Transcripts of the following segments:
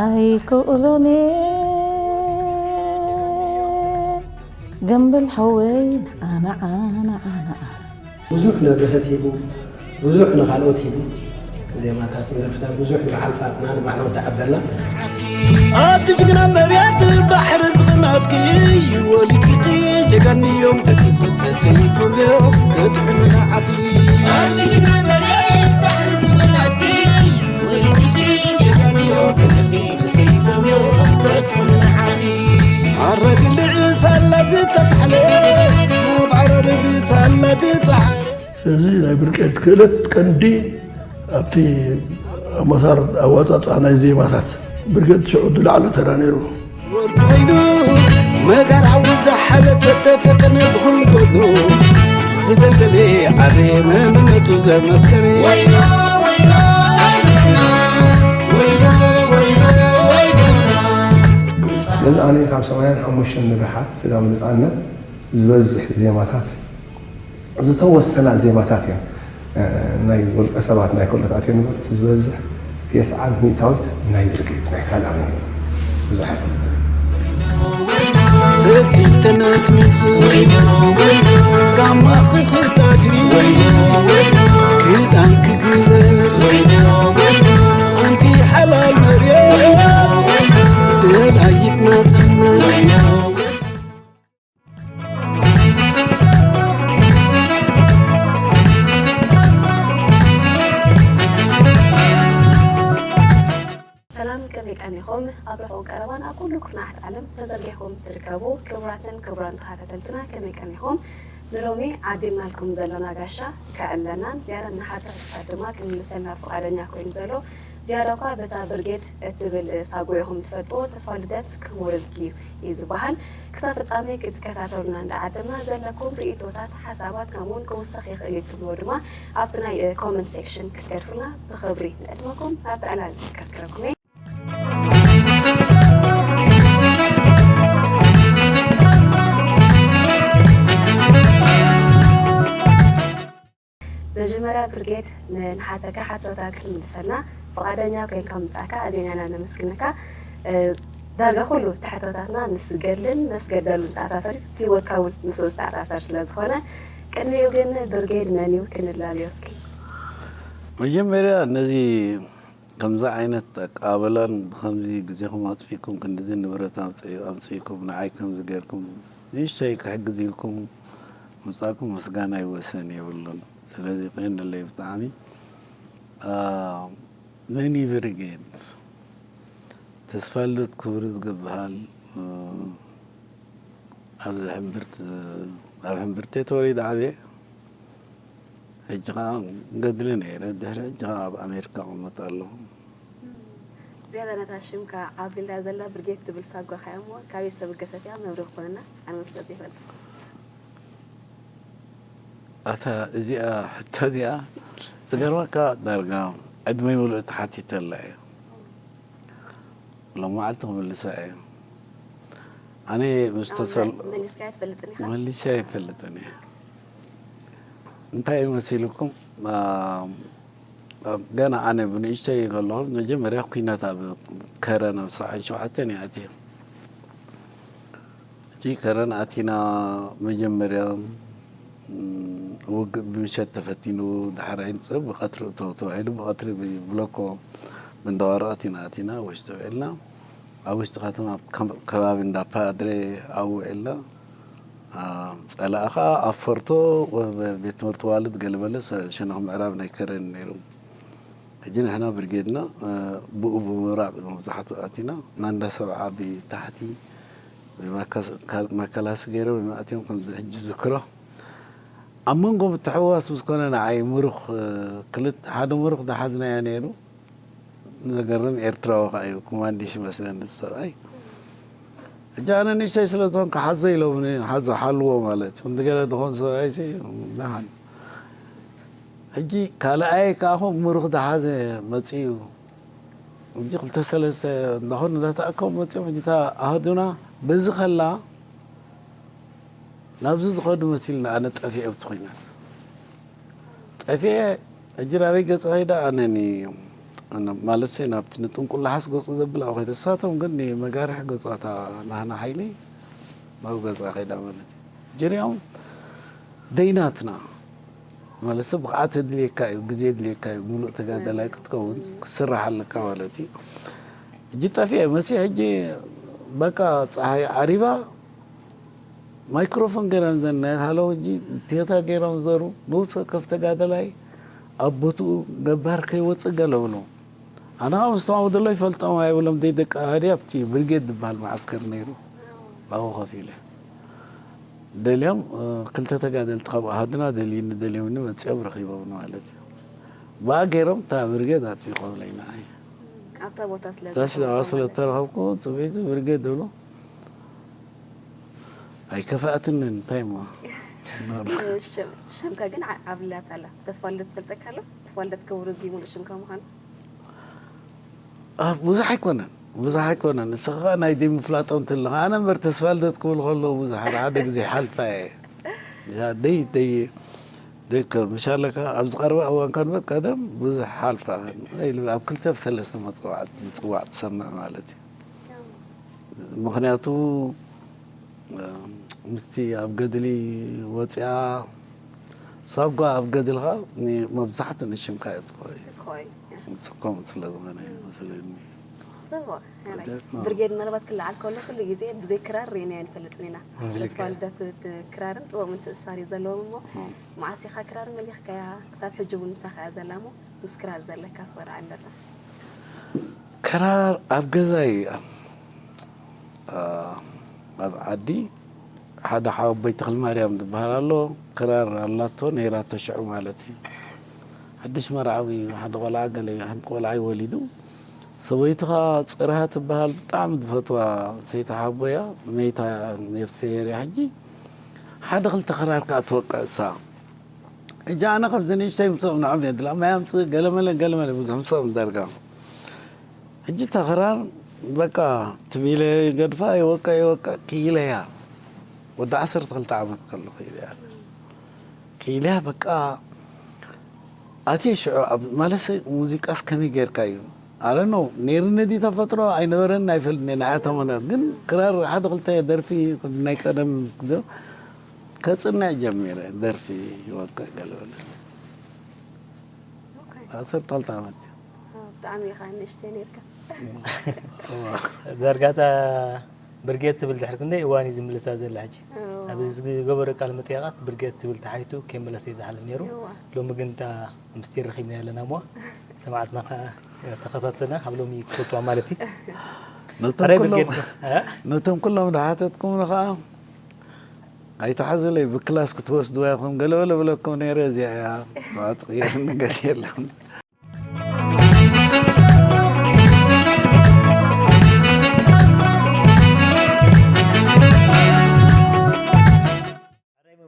ኣይክእሎን እየ ገምብል ሓወይ ንዓ ንዓ ንዓ ንዓ። ብዙሕ መብርህት ሂቡ፣ ብዙሕ ንኻልኦት ሂቡ። ዜማታት፣ ደርፍታት ብዙሕ ንበዓል ፋጥና፣ ንባዕሉ ተዓበና። ኣቲ ጅግና መርያት ባሕሪ ዝኽናትኪ ወሊድኪ ጀጋኑ እዮም ተኪፉ ተሰይፎም እዮም ከድሕኑና ዓዲ። ኣቲ ጅግና መርያት ባሕሪ ዝኽናትኪ ወሊድኪ ጀጋኑ እዮም ተኪፉ ተሰይፎም እዮም ከድሕኑና ዓዲ። ኣረግልዕ ሳላ ዝተታሕለ፣ ኣብ ዓረርግልዕ ሳላ ዝተታሕለ። ስለዚ ናይ ብርጌድ ክእለት ቀንዲ ኣብቲ ኣመሳር ኣዋፃፅኣ ናይ ዜማታት ብርጌድ ሽዑ ዝለዓለ ተራ ነይሩ። ወርቂ ኮይኑ መጋር ሓዊ ዝሓለፈ ተፈተነ ብኹሉ ጎድኑ ዝደልደለ ዓረ መንነቱ ዘመስከረ። ወይኖ፣ ወይኖ፣ ወይኖ፣ ወይኖ፣ ወይኖ። ስለዚ ኣነ ካብ ሰማንያን ሓሙሽተን ንደሓር ስጋብ ነፃነት ዝበዝሕ ዜማታት ዝተወሰና ዜማታት እየን። እ፣ ናይ ውልቀ ሰባት ናይ ኮለታት እየን እምበር፣ እቲ ዝበዝሕ ተስዓን ሚእታዊት ናይ ብርጌድ ናይ ካልኣን እዩ። ብዙሕ ኣይፈልጥን። ስቲ ተነስኒሱ ጋማ ክኽታትኒ ክዳን ክግበር ሓንቲ ሓላል መርየት ደላይት ናጽነት። ሰላም፣ ከመይ ቀኒኹም? ኣብ ርሑቕ ቀረባን ኣብ ኩሉ ኩርናዓት ዓለም ተዘርጊሕኩም ትርከቡ ክቡራትን ክቡራን ተኸታተልትና፣ ከመይ ቀኒኹም? ንሎሚ ዓዲምናልኩም ዘለና ጋሻ ከዕልለናን ዝያዳ ንሓቶ ሕቶታት ድማ ክምልሰልና ፍቓደኛ ኮይኑ ዘሎ፣ ዝያዳ እኳ በታ ብርጌድ እትብል ሳጎ ኢኹም ትፈልጥዎ፣ ተስፋ ልደት ክሞርዝጊ እዩ ዝበሃል። ክሳብ ፍጻሜ ክትከታተሉና እንዳዓደምና፣ ዘለኩም ርእይቶታት፣ ሓሳባት፣ ከምኡውን ክውሰኽ ይኽእል እዩ ትብልዎ ድማ ኣብቲ ናይ፣ እ፣ ኮመንት ሴክሽን ክትገድፉልና ብኽብሪ ንዕድመኩም። ኣብቲ ዕላል ከስክረኩም እየ። መጀመርያ ብርጌድ፣ ንሓተካ ሓቶታት ክትምልሰልና ፍቓደኛ ኮይንካ ምምጻእካ ኣዚና ኢና ነመስግነካ። እ፣ ዳርጋ ኩሉ እቲ ሕቶታትና ምስ ገድልን ምስ ገዳሉን ዝተኣሳሰር እዩ። እቲ ህይወትካ እውን ምስኡ ዝተኣሳሰር ስለ ዝኾነ፣ ቅድሚኡ ግን ብርጌድ መን እዩ ክንላለዮ እስኪ? መጀመርያ ነዚ ከምዚ ዓይነት ኣቀባብላን ብኸምዚ ግዜኹም ኣጥፊእኩም ክንድዚ ንብረት ኣምጽ-፣ ኣምጽእኩም ንዓይ ከምዚ ጌርኩም ንእሽተይ ክሕግዝ ኢልኩም ምጻእኩም ምስጋና ይወሰን የብሉን። ስለዚ ቀንደለይ ብጣዕሚ፣ አ፣ መኒ ብርጌድ ተስፋልደት ክብሩ ዝገብሃል፣ እ፣ ኣብዚ ሕምብርት-፣ ኣብ ሕምብርቴ ተወሊደ ዓብየ። ሕጂ ኸዓ ገድሊ ነይረ፣ ድሕሪ ሕጂ ኸዓ ኣብ ኣሜሪካ እቕመጥ ኣለኹ። ዝያዳ ነታ ሽምካ ዓብሊላ ዘላ ብርጌድ ትብል ሳጓኻ እያ እሞ፣ ካበይ ዝተበገሰት እያ? መብርሂ ክኾነና፣ ኣነ መስለጥ ይፈልጥ። ኣታ እዚኣ፣ ሕቶ እዚኣ፣ ዝገርመካ ዳርጋ ዕድመይ ምሉእ ተሓቲተላ እየ። ሎም መዓልቲ ክምልሳ እየ። ኣነ ምስ ኣነ ተሰል-፣ መሊስካያ ትፈልጥን ኢኻ? መሊሰ ኣይፈልጥን እየ። እንታይ እዩ መሲልኩም? ኣ-፣ ኣብ ገና ኣነ ብንእሽተይ ከለኹ መጀመርያ ኲናት ኣብ ከረን ኣብ ሰብዓን ሸውዓተን እየ ኣትየ። እቲ ከረን ኣቲና መጀመርያ፣ ም፣ ውግእ ብምሸት ተፈቲኑ፣ ዳሕራይ ንጽ-፣ ብቐትሪ እተው ተባሂሉ፣ ብቐትሪ ብብሎኮ መንደቕ ወረቐት ኢና ኣቲና፣ ውሽጢ ውዒልና። ኣብ ውሽጢ ከተማ፣ ኣብ ከም-፣ ከባቢ እንዳ ፓድሬ ኣብኡ ውዒልና። ኣ፣ ጸላኢ ኸኣ ኣብ ፎርቶ ወ-፣ ቤት ትምህርቲ ዋልድ ገለመለ፣ ሰ-፣ ሸነኽ ምዕራብ ናይ ከረን ነይሩ። ሕጂ ንሕና ብርጌድና፣ እ፣ ብኡ ብምብራቕ መብዛሕትኡ ኣቲና፣ ማንዳ ሰብዓ ብታሕቲ ወይ ማካስ-፣ ካል-፣ ማካላሲ ገይሮም እዮም ኣትዮም፣ ከም ሕጂ ዝዝክሮ። ኣብ መንጎ ምትሕውዋስ ምስ ኮነ ንዓይ ምሩኽ፣ እ፣ ክልተ፣ ሓደ ምሩኽ ዝሓዝናዮ ነይሩ። ዘገርም ኤርትራዊ ኸኣ እዩ፣ ኮማንዲስ ይመስለኒ እቲ ሰብኣይ። ሕጂ ኣነ ንእሽተይ ስለ ዝኾንኩ ሓዞ ኢሎምኒ፣ ሓዞ ሓልዎ ማለት እዩ። ክንዲ ገለ ዝኾን ሰብኣይሲ ደሓን። ሕጂ ካልኣይ ከኣ ኸም ምሩኽ ዝሓዘ መጺኡ። ሕጂ ክልተ ሰለስተ እንዳኾኑ እንዳተኣከቡ መጺኦም። ሕጂ እታ ኣሃዱና በዚ ከላ ናብዚ ዝኸዱ መሲልና ኣነ ጠፊኤ ኣብቲ ኹናት። ጠፊኤ ሕጂ ናበይ ገጸ ኸይደ ኣነኒ ማለት ናብቲ ንጥንቁላሓስ ገፁ ዘብላ ከይደ እሳቶም ግን ንመጋርሒ ገፁ ኣታ ናህና ሓይሊ ናብ ገፃ ከይዳ ማለት እዩ። ጅሪኦም ደይናትና ማለት ሰብ ብቕዓት የድልየካ እዩ፣ ግዜ የድልየካ እዩ። ሙሉእ ተጋደላይ ክትከውን ክስራሕ ኣለካ ማለት እዩ። ሕጂ ጠፊኤ መሲ ሕጂ በቃ ፀሓይ ዓሪባ ማይክሮፎን ገይሮም ዘን ናይ ሃለው ሕጂ ቴታ ገይሮም ዘሩ ንውፅ ከፍ ተጋደላይ ኣብ ቦትኡ ገባር ከይወፅእ ገለ ብሎ ኣነ ካብ ምስተማው ዘሎ ይፈልጦም ኣይብሎም ደይ ደቂ ኣሃዲ ኣብቲ ብርጌድ ዝበሃል መዓስከር ነይሩ ኣብኡ ከፍ ኢለ ደልዮም ክልተ ተጋደልቲ ካብ ኣሃድና ደልዩኒ ደልዮምኒ መፅኦም ረኺቦምኒ ማለት እዩ። ብኣ ገይሮም እታ ብርጌድ ኣጥፊ ቆብለይ ንዓይ ኣብታ ቦታ ስለ ተስኣ ስለተረኸብኩ ፅበይቲ ብርጌድ ድብሎ ኣይከፍኣትንን እንታይ እሞ ሽምካ ግን ኣብላት ኣላ ተስፋ ልደ ዝፈልጠካ ኣሎ ተስፋ ልደ ትገብሩ ዝጊ ሙሉእ ሽምካ ምዃኑ ብዙሕ ኣይኮነን ብዙሕ ኣይኮነን ንስኻ ናይ ደይ ምፍላጦም ትለኻ ኣነ እምበር ተስፋ ልደት ክብል ከለዉ ብዙሕ ሓደ ሓደ ግዜ ሓልፋ እየ ደይ ደይ ደይ ምሻለካ ኣብዚ ቀረባ እዋን ከንበር ቀደም ብዙሕ ሓልፋ ኣብ ክልተ ብሰለስተ መፅዋዕ ትሰምዕ ማለት እዩ ምኽንያቱ ምስቲ ኣብ ገድሊ ወፂኣ ሳጓ ኣብ ገድልኻ መብዛሕትኡ ንሽምካ እየ ትኾይ ከምኡ ስለ ዝኾነ መስለኒ ብርጌድ ምናልባት ክለዓል ከሎ ኩሉ ግዜ ብዘይ ክራር ርኢናዮ ንፈልጥን ኢና ተስፋ ልደት ክራርን ጥበብ ምትእሳር እዩ ዘለዎም እሞ መዓስ ኢኻ ክራር መሊኽካያ ክሳብ ሕጂ እውን ምሳኻ እያ ዘላ እሞ ምስ ክራር ዘለካ ክበርዓ ኣለና ክራር ኣብ ገዛ እዩ ኣብ ዓዲ ሓደ ሓወቦይ ተኽልማርያም ዝበሃል ኣሎ ክራር ኣላቶ ነይራቶ ሽዑ ማለት እዩ ሓድሽ መርዓዊ ሓደ ቆልዓ ገለ ሓንቲ ቆልዓ ይወሊዱ ሰበይቱ ኸዓ ፅርሃ ትበሃል ብጣዕሚ ዝፈትዋ ሰይቲ ሓቦያ መይታ ነብሰ የርያ ሕጂ ሓደ ክልተ ክራር ከዓ ትወቅዕ እሳ ሕጂ ኣነ ከምዚ ንእሽተይ ምስኦም ንዖም የድላ ማይ ኣምፅእ ገለመለ ገለመለ ብዙሕ ምስኦም ዳርጋ ሕጂ ተኽራር በቃ ትቢለ ገድፋ ይወቀ ይወቀ ክኢለያ ወዲ ዓሰርተ ክልተ ዓመት ከሎ ክኢለያ ክኢለያ በቃ ኣትየ ሽዑ ማለት ሙዚቃስ ከመይ ጌርካ እዩ ኣለ ነው ኔርነ ዲ ተፈጥሮ ኣይነበረን ኣይፈልጥ ናይ ኣተመነ ግን ክራር ሓደ ክልተ ደርፊ ናይ ቀደም ከጽንዕ ጀሚረ ደርፊ ይወቀ ገለበለ ዓሰርተ ክልተ ዓመት እዩ። ብጣዕሚ ኢኻ ንእሽተይ ነርካ። ዳርጋታ ብርጌድ ትብል ድሕሪ ክንደይ እዋን እዩ ዝምልሳ ዘላ ሕጂ ኣብዚ ዝገበረ ቃል መጠየቃት ብርጌድ ትብል ተሓይቱ ከይመለሰ እዩ ዝሓልፍ ነይሩ ሎሚ ግን እታ ምስጢር ረኪብና ኣለና እሞ ሰማዕትና ተኸታተልና ካብ ሎሚ ክፈልጥዋ ማለት እዩ ነቶም ኩሎም ድሓተትኩምኒ ከዓ ኣይትሓዝለይ ብክላስ ክትወስድዋ ኢኹም ገለበለ ብለኩም ነይረ እዚኣ እያ ክትቅየር ነገር የለን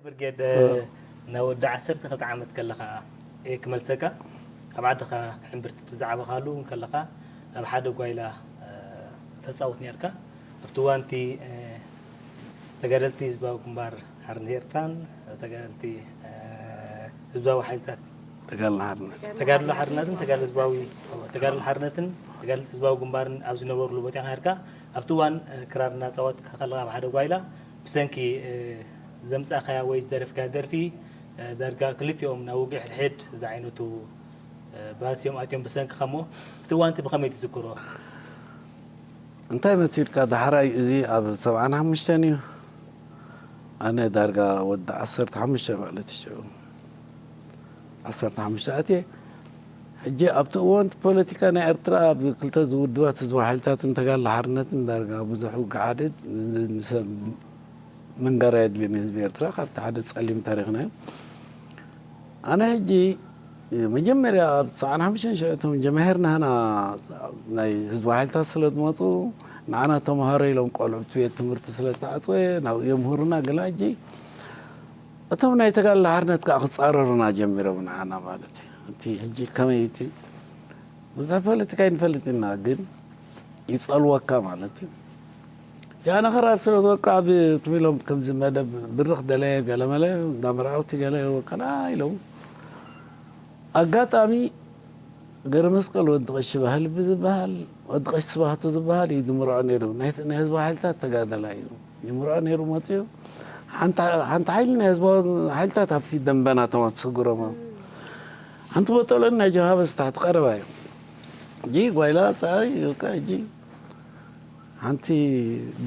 ብርጌድ ናብ ወዲ ዓሰርተ ክልተ ዓመት ከለኻ እየ ክመልሰካ ኣብ ዓድኻ ሕምብርቲ ትዛዕበኻሉ ከለኻ ኣብ ሓደ ጓይላ ተፃውት ነርካ ኣብቲ እዋንቲ ተጋደልቲ ህዝባዊ ግንባር ሓርነት ኤርትራን ተጋደልቲ ህዝባዊ ሓይልታት ተጋድሎ ሓርነትን ተጋድሎ ህዝባዊ ተጋድሎ ሓርነትን ተጋደልቲ ህዝባዊ ግንባርን ኣብ ዝነበሩሉ ቦቲኻ ነርካ ኣብቲ እዋን ክራር እናፃወትካ ከለኻ ኣብ ሓደ ጓይላ ብሰንኪ ዘምፃእካያ ወይ ዝደረፍካያ ደርፊ ዳርጋ ክልቲኦም ናብ ውግእ ሕድሕድ ዝዓይነቱ ባስ እዮም ኣትዮም ብሰንክኻ እሞ እቲ እዋንቲ ብኸመይ ትዝክሮ? እንታይ መሲልካ ዳሕራይ እዚ ኣብ ሰብዓን ሓሙሽተን እዩ ኣነ ዳርጋ ወዲ ዓሰርተ ሓሙሽተ ማለት እዩ ዓሰርተ ሓሙሽተ ኣትየ ሕጂ ኣብቲ እዋን ፖለቲካ ናይ ኤርትራ ኣብ ክልተ ዝውድባት ህዝባዊ ሓይልታትን ተጋድሎ ሓርነትን ዳርጋ ብዙሕ ውግእ ሓደ ምንጋር ኣየድልዮን ህዝቢ ኤርትራ ካብቲ ሓደ ጸሊም ታሪኽና እዩ ኣነ ሕጂ መጀመርያ ኣብ ሰዓን ሓሙሽተን ሽዑ እቶም ጀማሂር ናህና ናይ ህዝቢ ሓይልታት ስለ ዝመፁ ንዓና ተምሃሮ ኢሎም ቆልዑ እቲ ቤት ትምህርቲ ስለ ተዓፅወ ናብኡ የምህሩና ገለ ሕጂ እቶም ናይ ተጋድሎ ሓርነት ከዓ ክፃረሩና ጀሚሮም ንዓና ማለት እዩ እቲ ሕጂ ከመይ እቲ ብዙሕ ፖለቲካ ይንፈልጥ ኢና ግን ይፀልወካ ማለት እዩ ጃነ ኸራር ስለ ዝወቃ ኣብ ትብሎም ከምዚ መደብ ብርኽ ደለየ ገለመለ እንዳ መርዓውቲ ገለ ወቀላ ኢሎም ኣጋጣሚ ገረመስቀል ወዲ ቀሺ ባህልቢ ዝበሃል፣ ወዲ ቀሺ ስብሃቱ ዝበሃል እዩ ዝምርዖ ነይሩ። ናይ ናይ ህዝባዊ ሓይልታት ተጋዳላይ እዩ። ይምርዖ ነይሩ መፂኡ። ሓንቲ ሓንቲ ሓይሊ ናይ ህዝባዊ ሓይልታት ኣብቲ ደንበ ናቶም ኣብ ስጉሮማ ሓንቲ ቦጠሎኒ ናይ ጀብሃ በዚ ታሕቲ ቀረባ እዩ። ሕጂ ጓይላ ፀኣ እዩ፣ በቃ ሕጂ ሓንቲ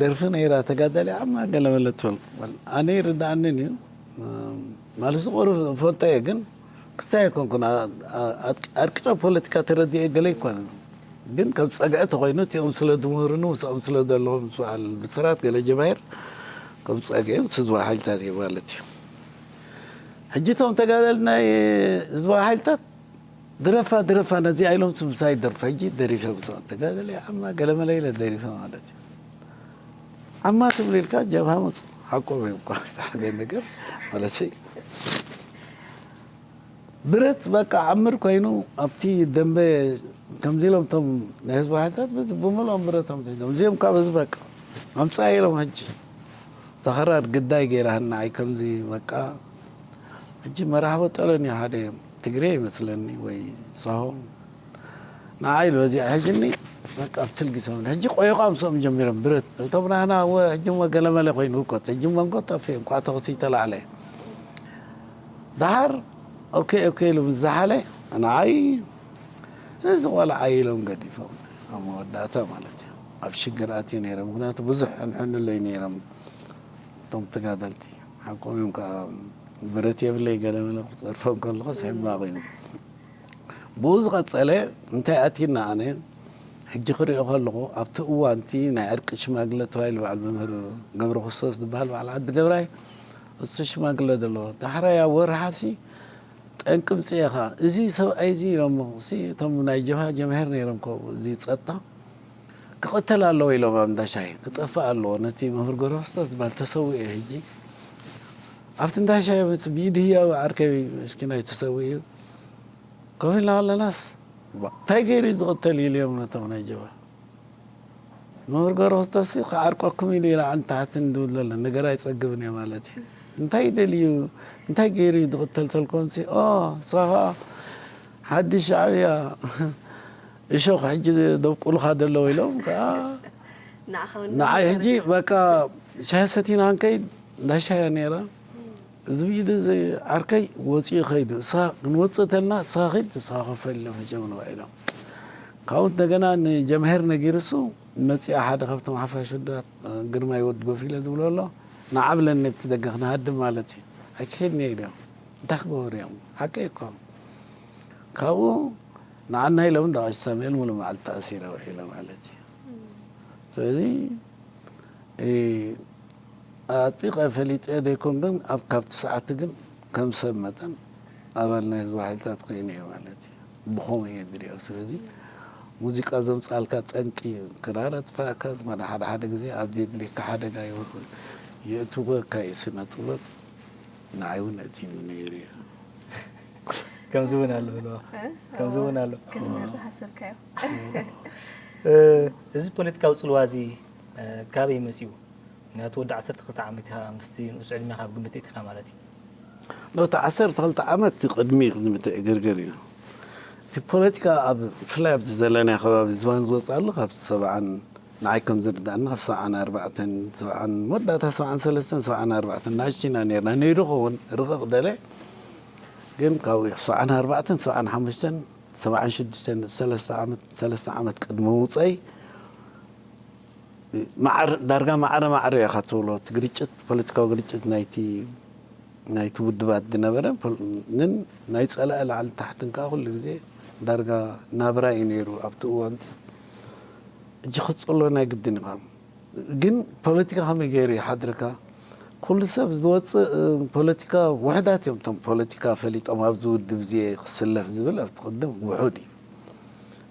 ደርፊ ነይራ፣ ተጋዳሊ ዓማ ገለ መለ ትብል። ኣነ ይርድኣንን እዩ። ማለትሲ ቁሩብ እፈልጦ እየ፣ ግን ክስታይ ኣይኮንኩን። ኣ- ኣ- ኣርቂቐ ፖለቲካ ተረዲኤ ገለ ኣይኮነን። ግን ከም ጸግዒ ተኾይኑ እቲኦም ስለ ዝምህሩኒ ምስኦም ስለ ዘለኹ ምስ በዓል ብስራት ገለ ጀማሂር ከም ጸግዒ ምስ ህዝባዊ ሓይልታት እየ ማለት እዩ። ሕጂ እቶም ተጋደልቲ ናይ ህዝባዊ ሓይልታት ድረፋ ድረፋ ነዚኣ ኢሎም ስምሳይ ደርፈ ሕጂ ደሪፈ ብዛዕባ ተጋደለ ዓማ ገለመለ ኢለ ደሪፈ ማለት እዩ። ዓማ ትብል ኢልካ ጀብሃ መፁ ሓቆም እዮም እኳ ሓደ ነገር ማለት እዩ። ብረት በቃ ዓምር ኮይኑ ኣብቲ ደንበ ከምዚ ኢሎም እቶም ናይ ህዝቢ ሓይልታት በዚ ብምልኦም ብረቶም ሒዞም እዚኦም ካብ ህዝቢ በቃ ኣምፃ ኢሎም ሕጂ ተኸራር ግዳይ ገይራህና ኣይ ከምዚ በቃ ሕጂ መራሕቦ ጠለኒ ሓደ ትግሬ ይመስለኒ ወይ ሳሆ ንዓይ ኢሉ በዚኣ ሕጅኒ በቃ ኣብ ትልጊ ሰሙን ሕጂ ቆይቋ ምስኦም ጀሚሮም ብረት እቶም ናህና እወ ሕጂ እሞ ገለመለ ኮይኑ እኮ ሕጂ እሞ እንኮ ጠፊኦም ኳ ተኹሲ ተላዕለ ደሓር ኦኬ ኦኬ ኢሉ ምስ ዝሓለ ንዓይ እዚ ቆልዓ ኢሎም ገዲፎም ኣብ መወዳእታ ማለት እዩ ኣብ ሽግር ኣትየ ነይረ ምክንያቱ ብዙሕ ሕንሕንለይ ነይሮም እቶም ተጋደልቲ ሓቆም እዮም ከዓ ብረት የብለይ ገለመለ ክፀርፎም ከለኹ ሕማቕ እዩ ብኡ ዝቐጸለ እንታይ ኣትዩና ኣነ ሕጂ ክሪኦ ከለኹ ኣብቲ እዋንቲ ናይ ዕርቂ ሽማግለ ተባሂሉ በዓል መምህር ገብረ ክርስቶስ ዝበሃል በዓል ዓዲ ገብራይ እሱ ሽማግለ ዘለዎ ዳሕራይ ኣብ ወርሓሲ ጠንቂ ምፅኤኻ እዚ ሰብኣይ እዚ ኢሎሞ ሲ እቶም ናይ ጀብሃ ጀምሄር ነይሮም ከ እዚ ፀጥታ ክቐተል ኣለዎ ኢሎም ኣብ እንዳሻሂ ክጠፍእ ኣለዎ ነቲ መምህር ገብረ ክርስቶስ ዝበሃል ተሰዊኡ ሕጂ ኣብቲ እንዳሻሂ ምስ ብኢድ ህያው ዓርከይ ምስኪናይ ተሰዊኡ ኮፍ ኢልና ከለናስ እንታይ ገይሩ እዩ ዝቕተል ኢሉ እዮም ነቶም ናይ ጀባ መምህር ገብረክርስቶስ ክዓርቀኩም ኢሉ ይልዓል ታሕትን ዝብል ዘሎ ነገር ኣይፀግብን እየ ማለት እዩ እንታይ ደልዩ እንታይ ገይሩ እዩ ዝቕተል ተልኮምሲ ኦ ንስኻ ከዓ ሓድሽ ሻዕብያ እሾኽ ሕጂ ደብቁልኻ ደለዉ ኢሎም ከዓ ንዓይ ሕጂ በቃ ሻሂ ሰቲና ክንከይድ እንዳ ሻሂ ነይራ እዚ ብኢዱ ዓርከይ ወፂኡ ከይዱ እሳ ክንወፅእ ተልና እሳ ከይድ እሳ ከፈል ኢሎም ሕጀምንዋ ኢሎም ካብኡ እንደገና ንጀምሄር ነጊርሱ መፂኣ ሓደ ካብቶም ሓፋሽ ወዳት ግርማይ ወዲ ጎፊለ ዝብሎ ኣሎ ንዓብለኒ እቲ ደገ ክንሃድም ማለት እዩ ኣይክሄድን እየ ኢሎም እንታይ ክገብሩ እዮም ሓቀይ እኮ ካብኡ ንዓና ኢሎም እንዳ ቀሺ ሳሙኤል ሙሉ መዓልቲ ተኣሲረ ውዒለ ማለት እዩ ስለዚ ኣጥቢቐ ፈሊጠ ዘይኮን ግን ኣብ ካብቲ ሰዓት ግን ከም ሰብ መጠን ኣባል ናይ ህዝቢ ሓይልታት ኮይነ እየ ማለት እዩ ብኸምኡ እየ ዝሪኦ ስለዚ ሙዚቃ ዘምፃልካ ጠንቂ ክራር ኣጥፋእካ ዝማዳ ሓደ ሓደ ግዜ ኣብ ዘድልየካ ሓደጋ ይወፅእ የእትወካ እዩ ስነ ጥበብ ንዓይ እውን ኣእትዩኒ ነይሩ እዩ ከምዚ እውን ኣሎ ብለዋ ከምዚ እውን ኣሎ ክትመርሕ ኣሰብካዮ እዚ ፖለቲካዊ ፅልዋ እዚ ካበይ መፅኡ ምክንያቱ ወዲ ዓሰርተ ክልተ ዓመት ኢኻ ምስቲ ንኡስ ዕድሜኻ ኣብ ግምት እቲኻ ማለት እዩ ነቲ ዓሰርተ ክልተ ዓመት ቅድሚ ቅድሚ ትዕግርግር እዩ እቲ ፖለቲካ ኣብ ብፍላይ ኣብዚ ዘለናዮ ከባቢ ዝባን ዝወፅኣሉ ካብ ሰብዓን ንዓይ ከም ዝርዳእና ካብ ሰብዓን ኣርባዕተን ሰብዓን መወዳእታ ሰብዓን ሰለስተን ሰብዓን ኣርባዕተን ናእሽቱ ኢና ነርና ነይሩ ክኸውን ርቕቕ ደለ ግን ካብ ሰብዓን ኣርባዕተን ሰብዓን ሓሙሽተን ሰብዓን ሽዱሽተን ሰለስተ ዓመት ሰለስተ ዓመት ቅድሚ ምውፀይ ማዕረ ዳርጋ ማዕረ ማዕረ ኢኻ ትብሎ እቲ ግርጭት ፖለቲካዊ ግርጭት ናይቲ ናይቲ ውድባት ዝነበረ ንን ናይ ፀላኢ ላዕሊ ታሕትን ከዓ ኩሉ ግዜ ዳርጋ ናብራ እዩ ነይሩ ኣብቲ እዋንቲ እጂ ክትፅሎ ናይ ግድን ኢኻ ግን ፖለቲካ ከመይ ገይሩ ይሓድረካ ኩሉ ሰብ ዝወፅእ ፖለቲካ ውሕዳት እዮም እቶም ፖለቲካ ፈሊጦም ኣብዚ ውድብ እዚ ክስለፍ ዝብል ኣብቲ ቅድም ውሑድ እዩ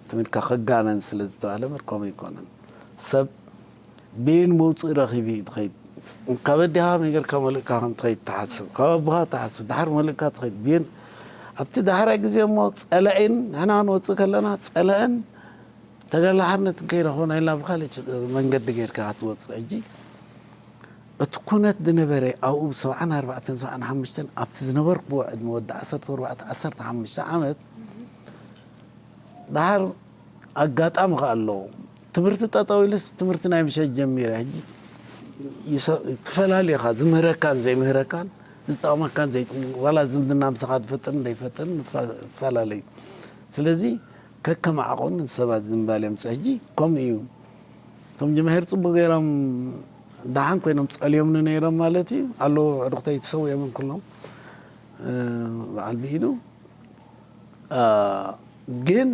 ትምልካ ክጋነን ስለ ዝተባለ ምር ከምኡ ይኮነን ሰብ ቤን መውፅእ ረኺቡ እዩ ትኸይድ ካብ ኣዴኻ መገርካ መልእካ ከም ትኸይድ ትሓስብ ካብ ኣቦኻ ትሓስብ ድሓር መልእካ ትኸይድ ቤን ኣብቲ ዳሕራይ ግዜ እሞ ፀላኢን ንሕና ክንወፅእ ከለና ፀላእን ተጋላሓርነት ከይረኽቦ ናይ ላብ ካልእ መንገዲ ጌርካ ክትወፅእ ሕጂ እቲ ኩነት ዝነበረ ኣብኡ ሰብዓን ኣርባዕተን ሰብዓን ሓሙሽተን ኣብቲ ዝነበርኩዎ ዕድመ ወዲ ዓሰርተ ኣርባዕተ ዓሰርተ ሓሙሽተ ዓመት ደሓር ኣጋጣሚ ከኣ ኣለዎ። ትምህርቲ ጠጠው ኢሉስ ትምህርቲ ናይ ምሸት ጀሚረ። ሕጂ ይሰ-፣ ትፈላሊ ኢኻ፣ ዝምህረካን ዘይምህረካን፣ ዝጠቕመካን ዘይ-፣ ዋላ ዝምድና ምሳኻ ዝፈጥርን ዘይፈጥርን ይፋ-፣ ይፈላለዩ። ስለዚ ከከም ዓቐኑ ሰባት ዝምባል የምጽእ። ሕጂ ከምኡ እዩ። እቶም ጀማሂር ጽቡቕ ገይሮም ደሓን ኮይኖም ጸልዮምኒ ነይሮም ማለት እዩ። ኣለዉ ኣዕሩኽተይ ተሰዊኦምን ኩሎም፣ እ፣ በዓል ብኢዱ። እ፣ ግን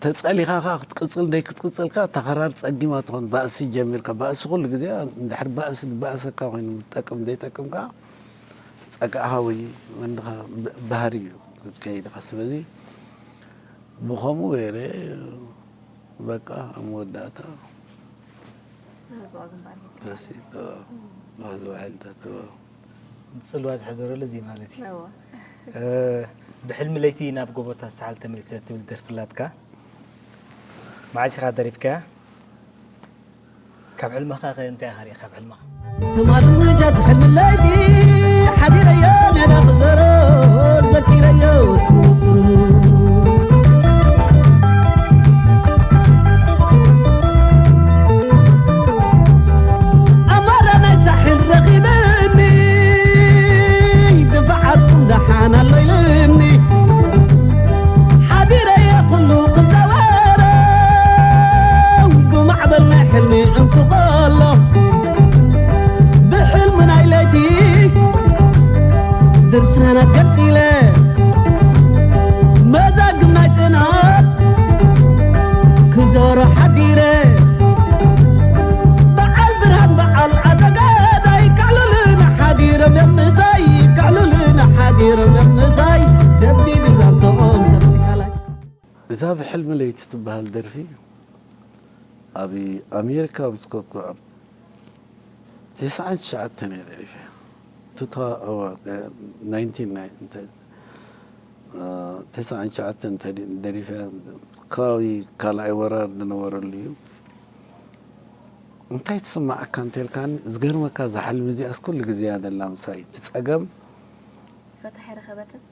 ተጸሊኻ ኸኣ ክትቅጽል ደይ ክትቅጽል ከኣ ተኸራር ጸጊማ ትኾን። ባእሲ ጀሚርካ፣ ባእሲ ኩሉ ግዜ እንድሕር ባእሲ ዝበኣሰካ ኮይኑ ዝጠቅም ዘይጠቅም ከኣ ጸጋእኻ ወይ ወንድኻ ብ-፣ ባህሪ እዩ ክትከይድ ኢኻ። ስለዚ ብኸምኡ ገይረ በቃ ኣብ መወዳእታ ናዝዋ ግንባር ሂብካ። ደስ ይብል። ኣዎ። ናዝዋ ሓይልታት፣ ኣዎ። ጽልዋ ዝሕደረሉ እዚ ማለት እዩ። እወ። እ፣ ብሕልሚ ለይቲ ናብ ጎቦታት ሰሓል ተመሊሰ ትብል ደርፊ ኣላትካ። መዓስ ኢኻ ደሪፍካያ? ካብ ሕልምኻ ከ እንታይ ኢኻ ርኢኻ ካብ ሕልምኻ? ትማል ምሸት ሕልሚ ለይቲ ሓዲረዮ ሜዳ ክዘሮ ዘኪረዮ ትውክሩ። ኣማራ ናይ ሳሕል ረኺበኒ፣ ድፋዓትኩም ደሓን ኣሎ ኢልኒ። ሓዲረየ ኩሉ ክዛወሮ፣ ብማዕበል ናይ ሕልሚ እንክቐሎ፣ ብሕልሚ ናይ ለይቲ ድርሳናት ገንጺለ፣ መዛግብ ናይ ጽንዓት ክዞሮ ሓዲረ፣ በዓል ብርሃን በዓል ኣዘጋዳይ፣ ከዕልሉና ሓዲሮም እዮም ምሳይ፣ ከዕልሉና ሓዲሮም እዮም ምሳይ፣ ከቢድ ዛንትኦም ሰፊሕ ቃላይ። እዛ ብሕልሚ ለይቲ ትበሃል ደርፊ ኣብ ኣሜሪካ ኣብ ዝከድኩ ኣብ ተስዓን ትሽዓተን እየ ደሪፈያ። ቱታ-፣ እዋ፣ ናይንቲን ናይ-፣ እንታይ፣ እ፣ ተስዓን ትሽዓተን ተዲ-፣ ደሪፈያ። ከባቢ ካልኣይ ወራር ዝነበረሉ እዩ። እንታይ ትስማዓካ እንተልካኒ፣ ዝገርመካ እዛ ሕልሚ እዚኣስ ኩሉ ግዜ እያ ዘላ ምሳይ። እቲ ጸገም ፈታሒ ረኸበትን?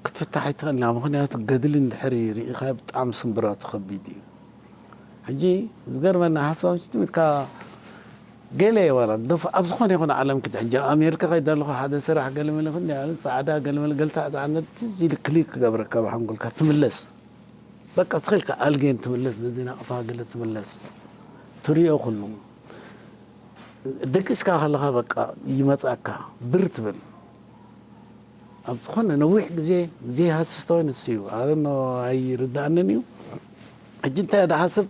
ክትፍታሕ ኣይትኽእልን እያ። ምኽንያቱ ገድሊ እንድሕር ርኢኻ ብጣዕሚ ስምብራቱ ከቢድ እዩ። ሕጂ ዝገርመና ሓስባ ምሽቲ ኢልካ ገለ ዋላ ዶፍ ኣብ ዝኾነ ይኹን ዓለም ክድ ሕጂ ኣብ ኣሜሪካ ከይደ ኣለኹ ሓደ ስራሕ ገለ መለ ክንዲ ኣለ ጻዕዳ ገለ መለ ገልታ ጻዕዳ ትዝ ኢሉ ክሊክ ክገብረካ ብሓንጎልካ ትምለስ። በቃ ትኽእልካ ኣልጌን ትምለስ፣ በዚ ናቕፋ ገለ ትምለስ። ትሪኦ ኩሉ። ደቂስካ ከለኻ በቃ ይመጻካ፣ ብር ትብል። ኣብ ዝኾነ ነዊሕ ግዜ ዘይሃስስ ተወይ ንሱ እዩ። ኣነ ኖ ኣይርድኣንን እዩ። ሕጂ እንታይ ድሓስብ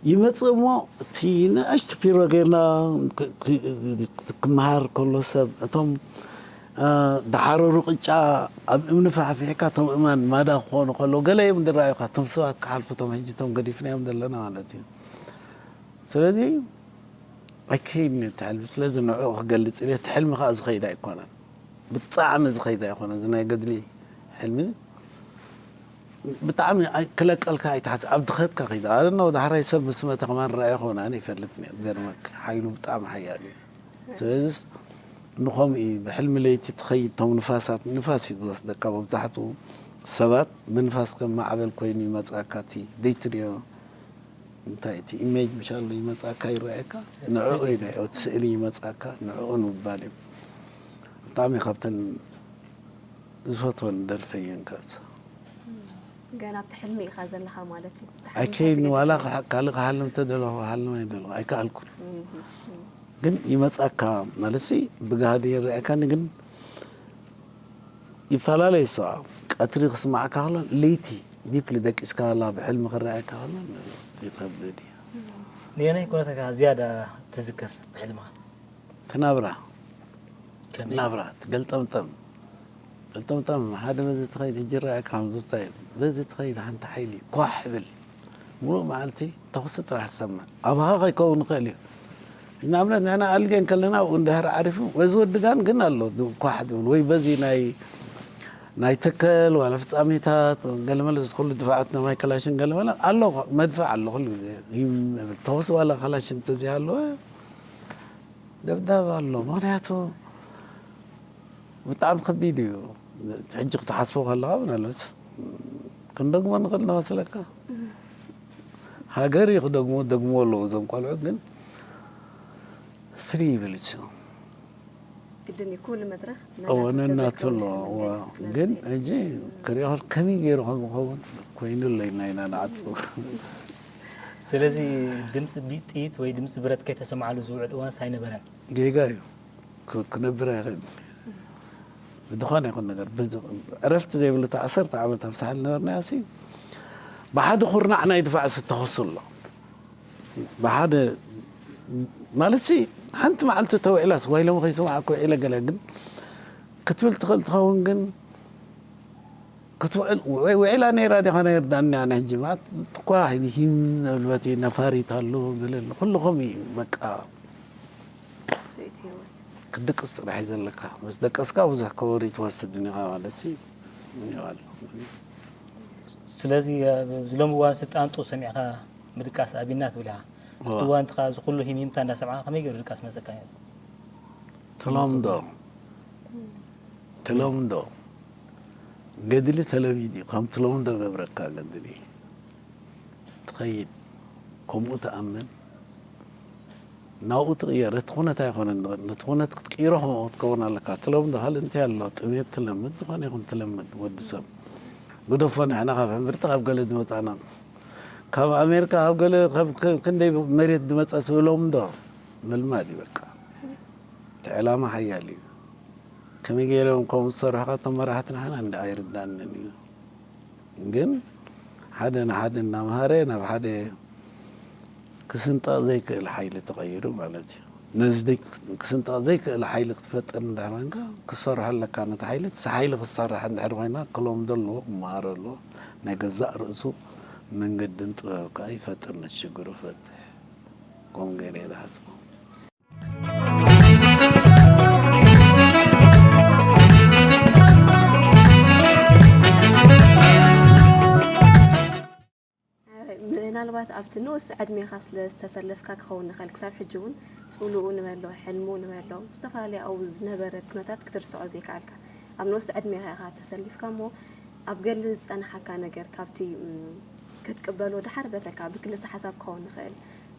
ይመጽእ እሞ እቲ ንእሽቶ ፒሮ ጌርና ክ-፣ ክ-፣ ክመሃር ከሎ ሰብ እቶም፣ እ፣ ድሓረሩ ቅጫ ኣብ እምኒ ፋሕፊሕካ እቶም እማን ማዳ ክኾኑ ከለዉ ገለ እዮም ዝረኣዩኻ። እቶም ሰባት ክሓልፉ እቶም ሕጂ እቶም ገዲፍናዮም ዘለና ማለት እዩ። ስለዚ ኣይከይድን እዩ እቲ ሕልሚ። ስለዚ ንዕኡ ክገልጽ ኢለ፣ እቲ ሕልሚ ከኣ ዝኸይድ ኣይኮነን። ብጣዕሚ ዝኸይድ ኣይኮነን። እዚ ናይ ገድሊ ሕልሚ ብጣዕሚ ኣይ-፣ ክለቀልካ ኣይትሓስብ። ኣብ ድኸትካ ከይድ። ኣነ ነው ዳሕራይ ሰብ ምስ መተ ከማን ረኣየ ከሆነ ኣነ ይፈልጥ እየ። ዝገርመክ ሓይሉ ብጣዕሚ ሓያል እዩ። ስለዚስ ንኸምኡ እዩ። ብሕልሚ ለይቲ ትኸይድ፣ እቶም ንፋሳት፣ ንፋስ እዩ ዝወስደካ። መብዛሕትኡ ሰባት ብንፋስ ከም ማዕበል ኮይኑ ይመጽኣካ፣ እቲ ዘይትሪኦ እንታይ እቲ ኢሜጅ ምሻሎ ይመጻካ ይረኣየካ፣ ንዕኡ እዩ ናይ እቲ ስእሊ ይመጻካ፣ ንዕኡ ንምባል እዩ። ብጣዕሚ ካብተን ዝፈትወን ደርፈየን ካት። ገና ኣብቲ ሕልሚ ኢኻ ዘለኻ ማለት እዩ። ኣብቲ ሕልሚ ኣይከይድን፣ ዋላ ከይድካ። ክሓ-፣ ካልእ ክሓልም ተደለኹ፣ ክሓልም ኣይደለኹ፣ ኣይከኣልኩን። እም፣ እም። ግን ይመጻካ፣ ማለትሲ ብጋህዲ ይረኣየካኒ፣ ግን ይፈላለ እዩ። እሱ ቀትሪ ክስማዓካ ከሎ፣ ለይቲ ዲፕሊ ደቂስካ ከላ፣ ብሕልሚ ክረኣየካ ከሎ ይኸብድ እዩ። ንየናይ ኩነታካ ዝያዳ ትዝክር ብሕልምኻ? እቲ ናብራ። ከመይ? ናብራ፣ እቲ ገልጠምጠም። ገልጠምጠም፣ ሓደ በዚ ትኸይድ፣ ሕጂ ይረኣየካ፣ ከምዚ ስታይል። በዚ ትኸይድ፣ ሓንቲ ሓይሊ፣ ኳሕ ብል። ሙሉእ መዓልቲ ተኹሲ ጥራሕ ዝሰምዕ። ኣባኻ ከይከውን ይኽእል እዩ። ንኣብነት ንሕና ኣልጌ እንከለና ኣብኡ እንድሕር ዓሪፉ፣ በዚ ወዲ ጋን ግን ኣሎ፣ ኳሕ ዝብል፣ ወይ በዚ ናይ፣ ናይ ተከል፣ ዋላ ፍጻሜታት፣ ገለመለ እዚ ኩሉ ድፋዓት ናይ ማይ ከላሽን ገለመለ ኣሎ፣ መድፍዕ ኣሎ፣ ኩሉ ግዜ ይም-፣ ተኹሲ ዋላ ከላሽን እንተዘይሃለወ፣ ደብዳብ ኣሎ። ምኽንያቱ ብጣዕሚ ከቢድ እዩ። ሕጂ ክትሓስቦ ከለኻ ምናልባት ክንደግሞ ንኽእል ንመስለካ? ሃገር እዩ ክደግሞ፣ ደግሞ ኣለዉ እዞም ቆልዑ፣ ግን ፍልይ ይብል እዩ። ግድን እዩ ኩሉ መድረኽ እወ፣ ነናቱ ኣሎ። እወ፣ ግን ሕጂ ክሪኦ ከመይ ገይሩ ከም ዝኸውን ኮይኑ ኣሎ ኢና ኢና ንዓጽው። ስለዚ ድምፂ ቢ- ጥይት ወይ ድምፂ ብረት ከይተሰምዓሉ ዝውዕል እዋንስ ኣይነበረን። ጌጋ እዩ። ክ- ክነብር ኣይኽእልን። ብዝኾነ ይኹን ነገር ብዝ- ዕረፍቲ ዘይብሉ እታ ዓሰርተ ዓመት ኣብ ሳሕል ነበርና ያሲ ብሓደ ኩርናዕ ናይ ድፋዕ ዝተኸሱ ኣሎ። ብሓደ ማለት ሲ ሓንቲ መዓልቲ ተውዒላስ ዋይ ሎሚ ከይሰማዕኩ ውዒለ ገለ ግን ክትብል ትኽእል ትኸውን ግን ክትውዕል ውዒ- ውዒላ ነይራ ዲኻ ናይ ርዳኒ ኣነ ሕጂ ማለት እኳ ሂም ነብልበት ነፋሪት ኣሎ ገለ ኩልኹም እዩ በቃ እሱ እዩ እቲ ህይወት። ክትድቅስ ጥራሕ እዩ ዘለካ። ምስ ደቀስካ ብዙሕ ከበሪ ትወስድ ኢኻ ማለት ሲ ይባል። ስለዚ ኣብዚ ሎሚ እዋን ስልጣንጡ ሰሚዕካ ምድቃስ ኣቢና ትብል ኢኻ። እዋ። እዋን ትኻ እዚ ኩሉ ሂሚምታ እንዳሰምዕካ ከመይ ገይሩ ድቃስ መፀካ ነይሩ? ተለምዶ ተለምዶ ገድሊ ተለሚድ እዩ። ከም ተለምዶ ገብረካ ገድሊ ትኸይድ ከምኡ ትኣምን ናብኡ ትቕየር። እቲ ኩነት ኣይኮነን። ነቲ ኩነት ክትቅይሮ ከምኡ ክትከውን ኣለካ። ተለምዶ ካልእ እንታይ ኣሎ? ጥሜት ትለምድ፣ ዝኾነ ይኹን ትለምድ ወዲ ሰብ። ግደፎ ንሕና ካብ ሕምብርቲ ካብ ገለ ዝመጻና ካብ ኣሜሪካ ካብ ገለ ካብ ክ- ክንደይ መሬት ዝመጸ ሰብ ለምዶ ምልማድ እዩ በቃ። እቲ ዕላማ ሓያል እዩ። ከመይ ገይሮም ከምኡ ዝሰርሑ ካቶም መራሕቲ ንሕና እንደ ኣይርዳንን እዩ። ግን ሓደ ንሓደ እናምሃረ ናብ ሓደ ክስንጠቕ ዘይክእል ሓይሊ ተቐይሩ ማለት እዩ። ነዚ ዘይ- ክስንጠቕ ዘይክእል ሓይሊ ክትፈጥር እንድሕር ኮይንካ ክሰርሖ ኣለካ ነቲ ሓይሊ። እቲ ሓይሊ ክሰርሕ እንድሕር ኮይና ክለምዶ ኣለዎ፣ ክመሃሮ ኣለዎ። ናይ ገዛእ ርእሱ መንገድን ጥበብ ከዓ ይፈጥር ነቲ ሽግሩ ይፈትሕ። ከምኡ ገይረ እየ ዝሓስቦ። ምናልባት ኣብቲ ንኡስ ዕድሜኻ ስለ ዝተሰለፍካ ክኸውን ንኽእል ክሳብ ሕጂ እውን ጽልኡ ንበሎ ሕልሙ ንበሎ ዝተፈላለየ ኣብኡ ዝነበረ ኩነታት ክትርስዖ ዘይከኣልካ ኣብ ንኡስ ዕድሜኻ ኢኻ ተሰሊፍካ እሞ ኣብ ገሊ ዝጸንሓካ ነገር ካብቲ ክትቅበሎ ደሓር በተካ ብክልሰ ሓሳብ ክኸውን ንኽእል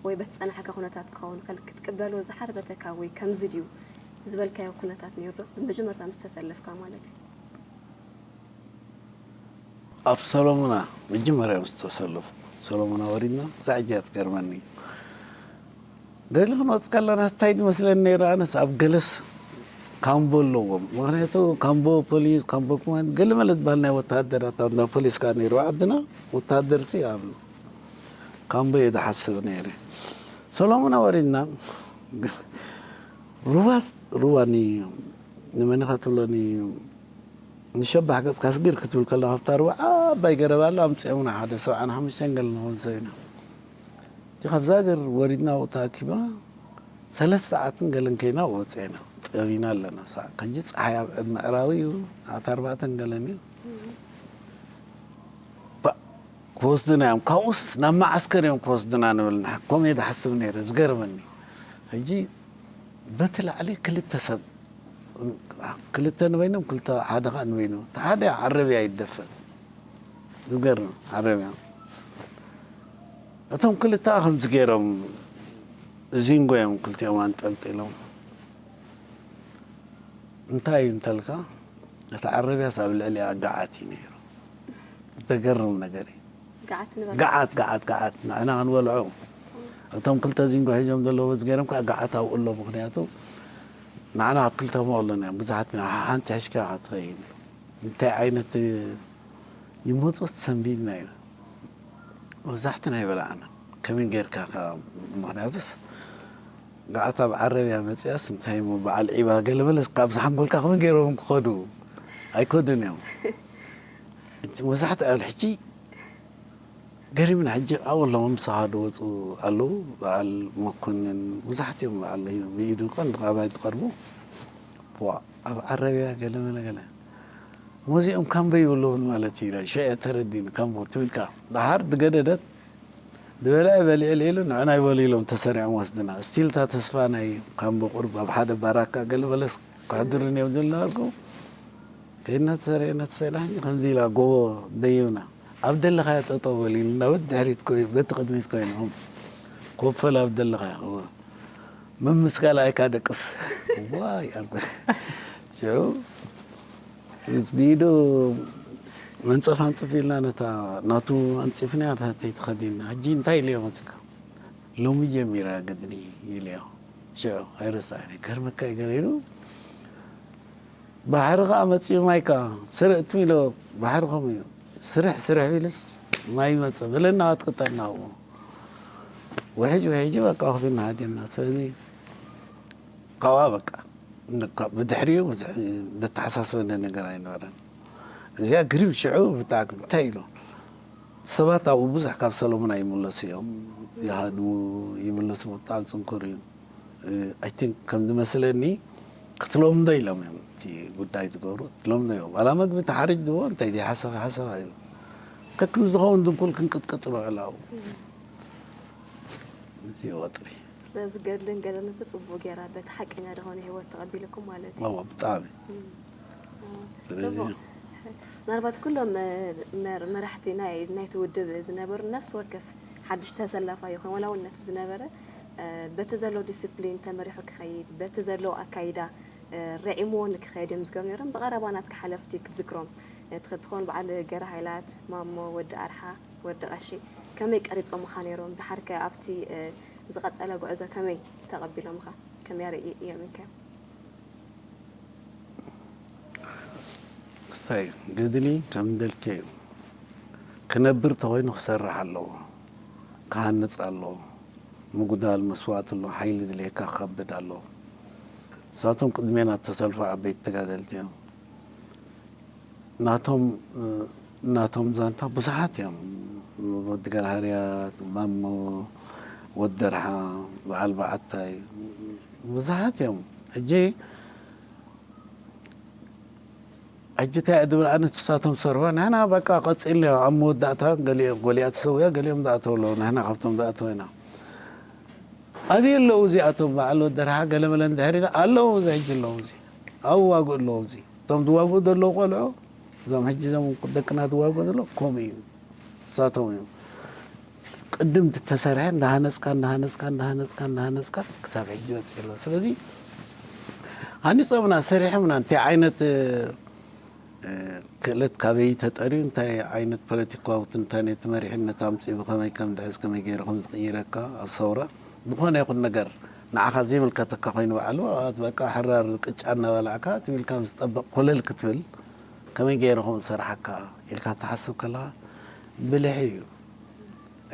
ወይ በቲ ዝጸናሕካ ኩነታት ክኸውን ንኽእል ክትቅበሎ ዝሓር በተካ ወይ ከምዚ ድዩ ዝበልካዮ ኩነታት ነይሩ ዶ ብመጀመርታ ምስ ተሰለፍካ ማለት እዩ። ኣብ ሰሎሙና መጀመርያ ምስ ተሰለፉ ሰሎሙና ወሪድና ክሳዕ ሕጂ እያ ትገርመኒ። ገለ ክንወፅ ከለና እንታይ ዝመስለኒ ነይሩ ኣነስ ኣብ ገለስ ካምቦ ኣለዎም። ምክንያቱ ካምቦ ፖሊስ ካምቦ ኮማንድ ገለ መለ ዝበሃል ናይ ወታደራት እንዳ ፖሊስ ከዓ ነይሩ ዓድና ወታደር ሲ ኣብ ካምቦ እየ ዝሓስብ ነይረ። ሰሎሙና ወሪድና ሩባስ ሩባ ኒ- ንመን ኢኻ ትብሎ ኒ- ንሸባሕ ገጽካ ስግር ክትብል ከላ ካብታ ሩባ ዓባይ ገረብ ኣላ ኣምጺኦምና ሓደ ሰብዓን ሓሙሽተን ገለ ንኸውን ሰብ ኢና። እቲ ካብዛ ገር ወሪድና ኣብኡ ተኣኪብና ሰለስተ ሰዓትን ገለን ከይና ወጺና ጠቢና ኣለና። ሰዓ ከጂ ጸሓይ ኣብ ምዕራቡ እዩ ኣት ኣርባዕተን ገለን እዩ። ባ- ክወስዱና እዮም ካብኡስ ናብ መዓስከር እዮም ክወስዱና ንብል ንሓ- ከምኡ እየ ዝሓስብ ነይረ ዝገርመኒ። ሕጂ በቲ ላዕሊ ክልተ ሰብ ክልተ ንበይኖም ክልተ ሓደ ከዓ ንበይኑ እቲ ሓደ ዓረብያ ይደፈን ዝገርም ዓረብያ እቶም ክልተ ከምዚ ገይሮም እዚንጎ እዮም ክልቲኦም ኣንጠልጢሎም እንታይ እዩ እንተልካ እቲ ዓረብያስ ኣብ ልዕሊኣ ገዓት እዩ ነይሩ ዘገርም ነገር እዩ ገዓት ንበል ገዓት ገዓት ገዓት ንዕና ክንበልዖ እቶም ክልተ ዚንጎ ሒዞም ዘለዉ በዚ ገይሮም ከዓ ገዓት ኣብኡ ኣሎ ምክንያቱ ንዓና ኣብ ክልተ ሞ ኣለና እዮም ብዙሓት ኢና ሓንቲ ሕሽካ ክትኸይድ እንታይ ዓይነት ይመፁ ሰንቢድና እዩ መብዛሕትና ይበላዕና ከመይ ጌርካ ምክንያቱስ ገዓት ኣብ ዓረብያ መፅያስ እንታይ ሞ በዓል ዒባ ገለ መለስ ካብ ዝሓንጎልካ ከመይ ገይሮም ክኸዱ ኣይከዱን እዮም መብዛሕትኦም ሕጂ ገሪምና ሕጂ ኣብኡ ኣለዉ ምሳኻ ዝወፁ ኣለዉ በዓል መኮንን ብዙሓት እዮም በዓል ብኢዱ ቀንዲ ካባይ ዝቐርቡ ዋ ኣብ ዓረብያ ገለ መለ ገለ ሞዚኦም ካምቦ ይብልውን ማለት እዩ ሽዐ ተረዲን ካምቦ ትብልካ ደሓር ዝገደደት ዝበልዐ በሊዐ ኢሉ ንዕና ይበሉ ኢሎም ተሰሪዖም ወስድና ስቲልታ ተስፋ ናይ ካምቦ ቁርብ ኣብ ሓደ ባራካ ገለ በለስ ክሕድሩን እዮም ዝነበርኩ ከይድና ተሰሪዕና ተሰሪዕና ከምዚ ኢላ ጎቦ ደይብና ኣብ ደለኻዮ ጠጠው በል ኢሉና፣ በቲ ድሕሪት ኮይ-፣ በቲ ቅድሚት ኮይኖም፣ ኮፈል ኣብ ደለኻዮ፣ እወ። ምምስጋል ኣይካ ደቅስ። ዋይ፣ ኣብ ሽዑ፣ ብኢዱ መንጸፍ ኣንጽፍ ኢልና፣ ነታ ናቱ ኣንጺፍና፣ ታተይ ተኸዲንና። ሕጂ እንታይ ኢለዮ መስልካ? ሎሚ ጀሚራ ገድሊ ኢለዮ። ሽዑ ኣይረሳዕን። ገርመካ እዩ ገለ ኢሉ። ባሕሪ ከኣ መጺኡ ማይ ከኣ ስርዕ ትም ኢሎ። ባሕሪ ከምኡ እዩ። ስርሕ ስርሕ ኢሉስ ማይ ይመጽእ። በለና ኣትክተልና ኣብኡ። ውሕጅ ውሕጅ በቃ ከፊልና ሃዲምና። ስለዚ ካብኣ በቃ ንካ-፣ ብድሕሪኡ ብዙሕ ዘተሓሳስበኒ ነገር ኣይነበረን። እዚኣ ግሪም ሽዑ ብጣዕሚ እንታይ ኢሉ ሰባት ኣብኡ ብዙሕ ካብ ሰሎሙን ኣይምለሱ እዮም። ይሃድሙ፣ ይምለሱ፣ ብጣዕሚ ጽንኩር እዩ። እ፣ I think ከም ዝመስለኒ ክትለምዶ ኢሎም እዮም እቲ ጉዳይ ዝገብሩ። ክትለምዶ እዮም። ዋላ መግቢ ተሓሪጅ ድዎ እንታይ ድዩ ሓሰብ ሓሰብ ኢሉ። ከክን ዝኸውን ድንኩል ክንቅጥቅጥ ንውዕል ኣብኡ። እዚ ወጥሪ። ስለዚ ገድልን ገለን ንሱ ጽቡቕ ጌራ በቲ ሓቀኛ ዝኾነ ህይወት ተቐቢልኩም ማለት እዩ። እዎ፣ ብጣዕሚ። እም። ስለዚ ጽቡቕ። ምናልባት ኩሎም መ-፣ መር-፣ መራሕቲ ናይ፣ ናይቲ ውድብ ዝነበሩ ነፍሲ ወከፍ ሓድሽ ተሰላፋይ ይኹን ዋላ እውን ነቲ ዝነበረ፣ እ፣ በቲ ዘሎ ዲስፕሊን ተመሪሑ ክኸይድ፣ በቲ ዘሎ ኣካይዳ፣ እ፣ ርዒምዎ ንክኸይድ እዮም ዝገብሩ ነይሮም። ብቐረባ ናትካ ሓለፍቲ ክትዝክሮም፣ እ፣ ትኽእል ትኸውን በዓል ገረ ሃይላት፣ ማሞ፣ ወዲ ኣርሓ፣ ወዲ ቀሺ፣ ከመይ ቀሪጾምኻ ነይሮም? ድሓርከ ኣብቲ፣ እ፣ ዝቐጸለ ጉዕዞ ከመይ ተቐቢሎምኻ? ከመይ ኣርኢ-፣ ኣየዕሚንካዮም? ክስታይ ገድሊ ከም እንደልከ እዩ። ክነብር ተኾይኑ ክሰርሕ ኣለዎ፣ ክሃንጽ ኣለዎ። ምጉዳል መስዋእቲ ኣለዎ፣ ሓይሊ ድልየካ ክኸብድ ኣለዎ። ንሳቶም ቅድሜና እተሰልፉ ዓበይቲ ተጋደልቲ እዮም። ናቶም፣ ናቶም ዛንታ ብዙሓት እዮም። ወዲ ገርሃርያት፣ ማሞ፣ ወዲ ደርሓ፣ በዓል በዓታይ፣ ብዙሓት እዮም። ሕጂ፣ ሕጂ እንታይ እየ ዝብል ኣነ ንሳቶም ዝሰርሑዎ፣ ንሕና በቃ ቀጺልና ኣብ መወዳእታ ገሊኦም፣ ገሊኣ ተሰዊኣ፣ ገሊኦም ዝኣተው ኣለዉ። ንሕና ካብቶም ዝኣተው ኢና። ኣበይ ኣለዉ እዚኣቶም በዓል ወዲ ደርሓ ገለመለ እንድሕር ኢለ፣ ኣለዉ እዚ ሕጂ ኣለዉ እዚ። ኣብኡ ዋግኡ ኣለዉ እዚ። እቶም ዝዋግኡ ዘለዉ ቆልዑ፣ እዞም ሕጂ እዞም ደቅና ዝዋግኡ ዘለዉ ከምኡ እዩ። ንሳቶም እዮም። ቅድም ተሰርሐ እንዳሃነጽካ፣ እንዳሃነጽካ፣ እንዳሃነጽካ፣ እንዳሃነጽካ ክሳብ ሕጂ በጺሑ ኣሎ። ስለዚ ሃኒጾምና፣ ሰሪሖምና፣ እንታይ ዓይነት፣ እ፣ ክእለት ካበይ ተጠርዩ፣ እንታይ ዓይነት ፖለቲካዊ ትንታኔ እቲ መሪሕነት ኣምጺኡ፣ ብኸመይ ከም ድሕዝ፣ ከመይ ገይሩ ከም ዝቕይረካ ኣብ ሰውራ፣ ዝኾነ ይኹን ነገር ንዓኻ ዘይምልከተካ ኮይኑ ባዕሉ፣ ኣት በቃ ሕራር ቅጫ እናበላዕካ፣ ትም ኢልካ ምስ ጠበቕ ኮለል ክትብል፣ ከመይ ገይሩ ከም ዝሰርሓካ ኢልካ ትሓስብ ከለኻ፣ ብልሒ እዩ።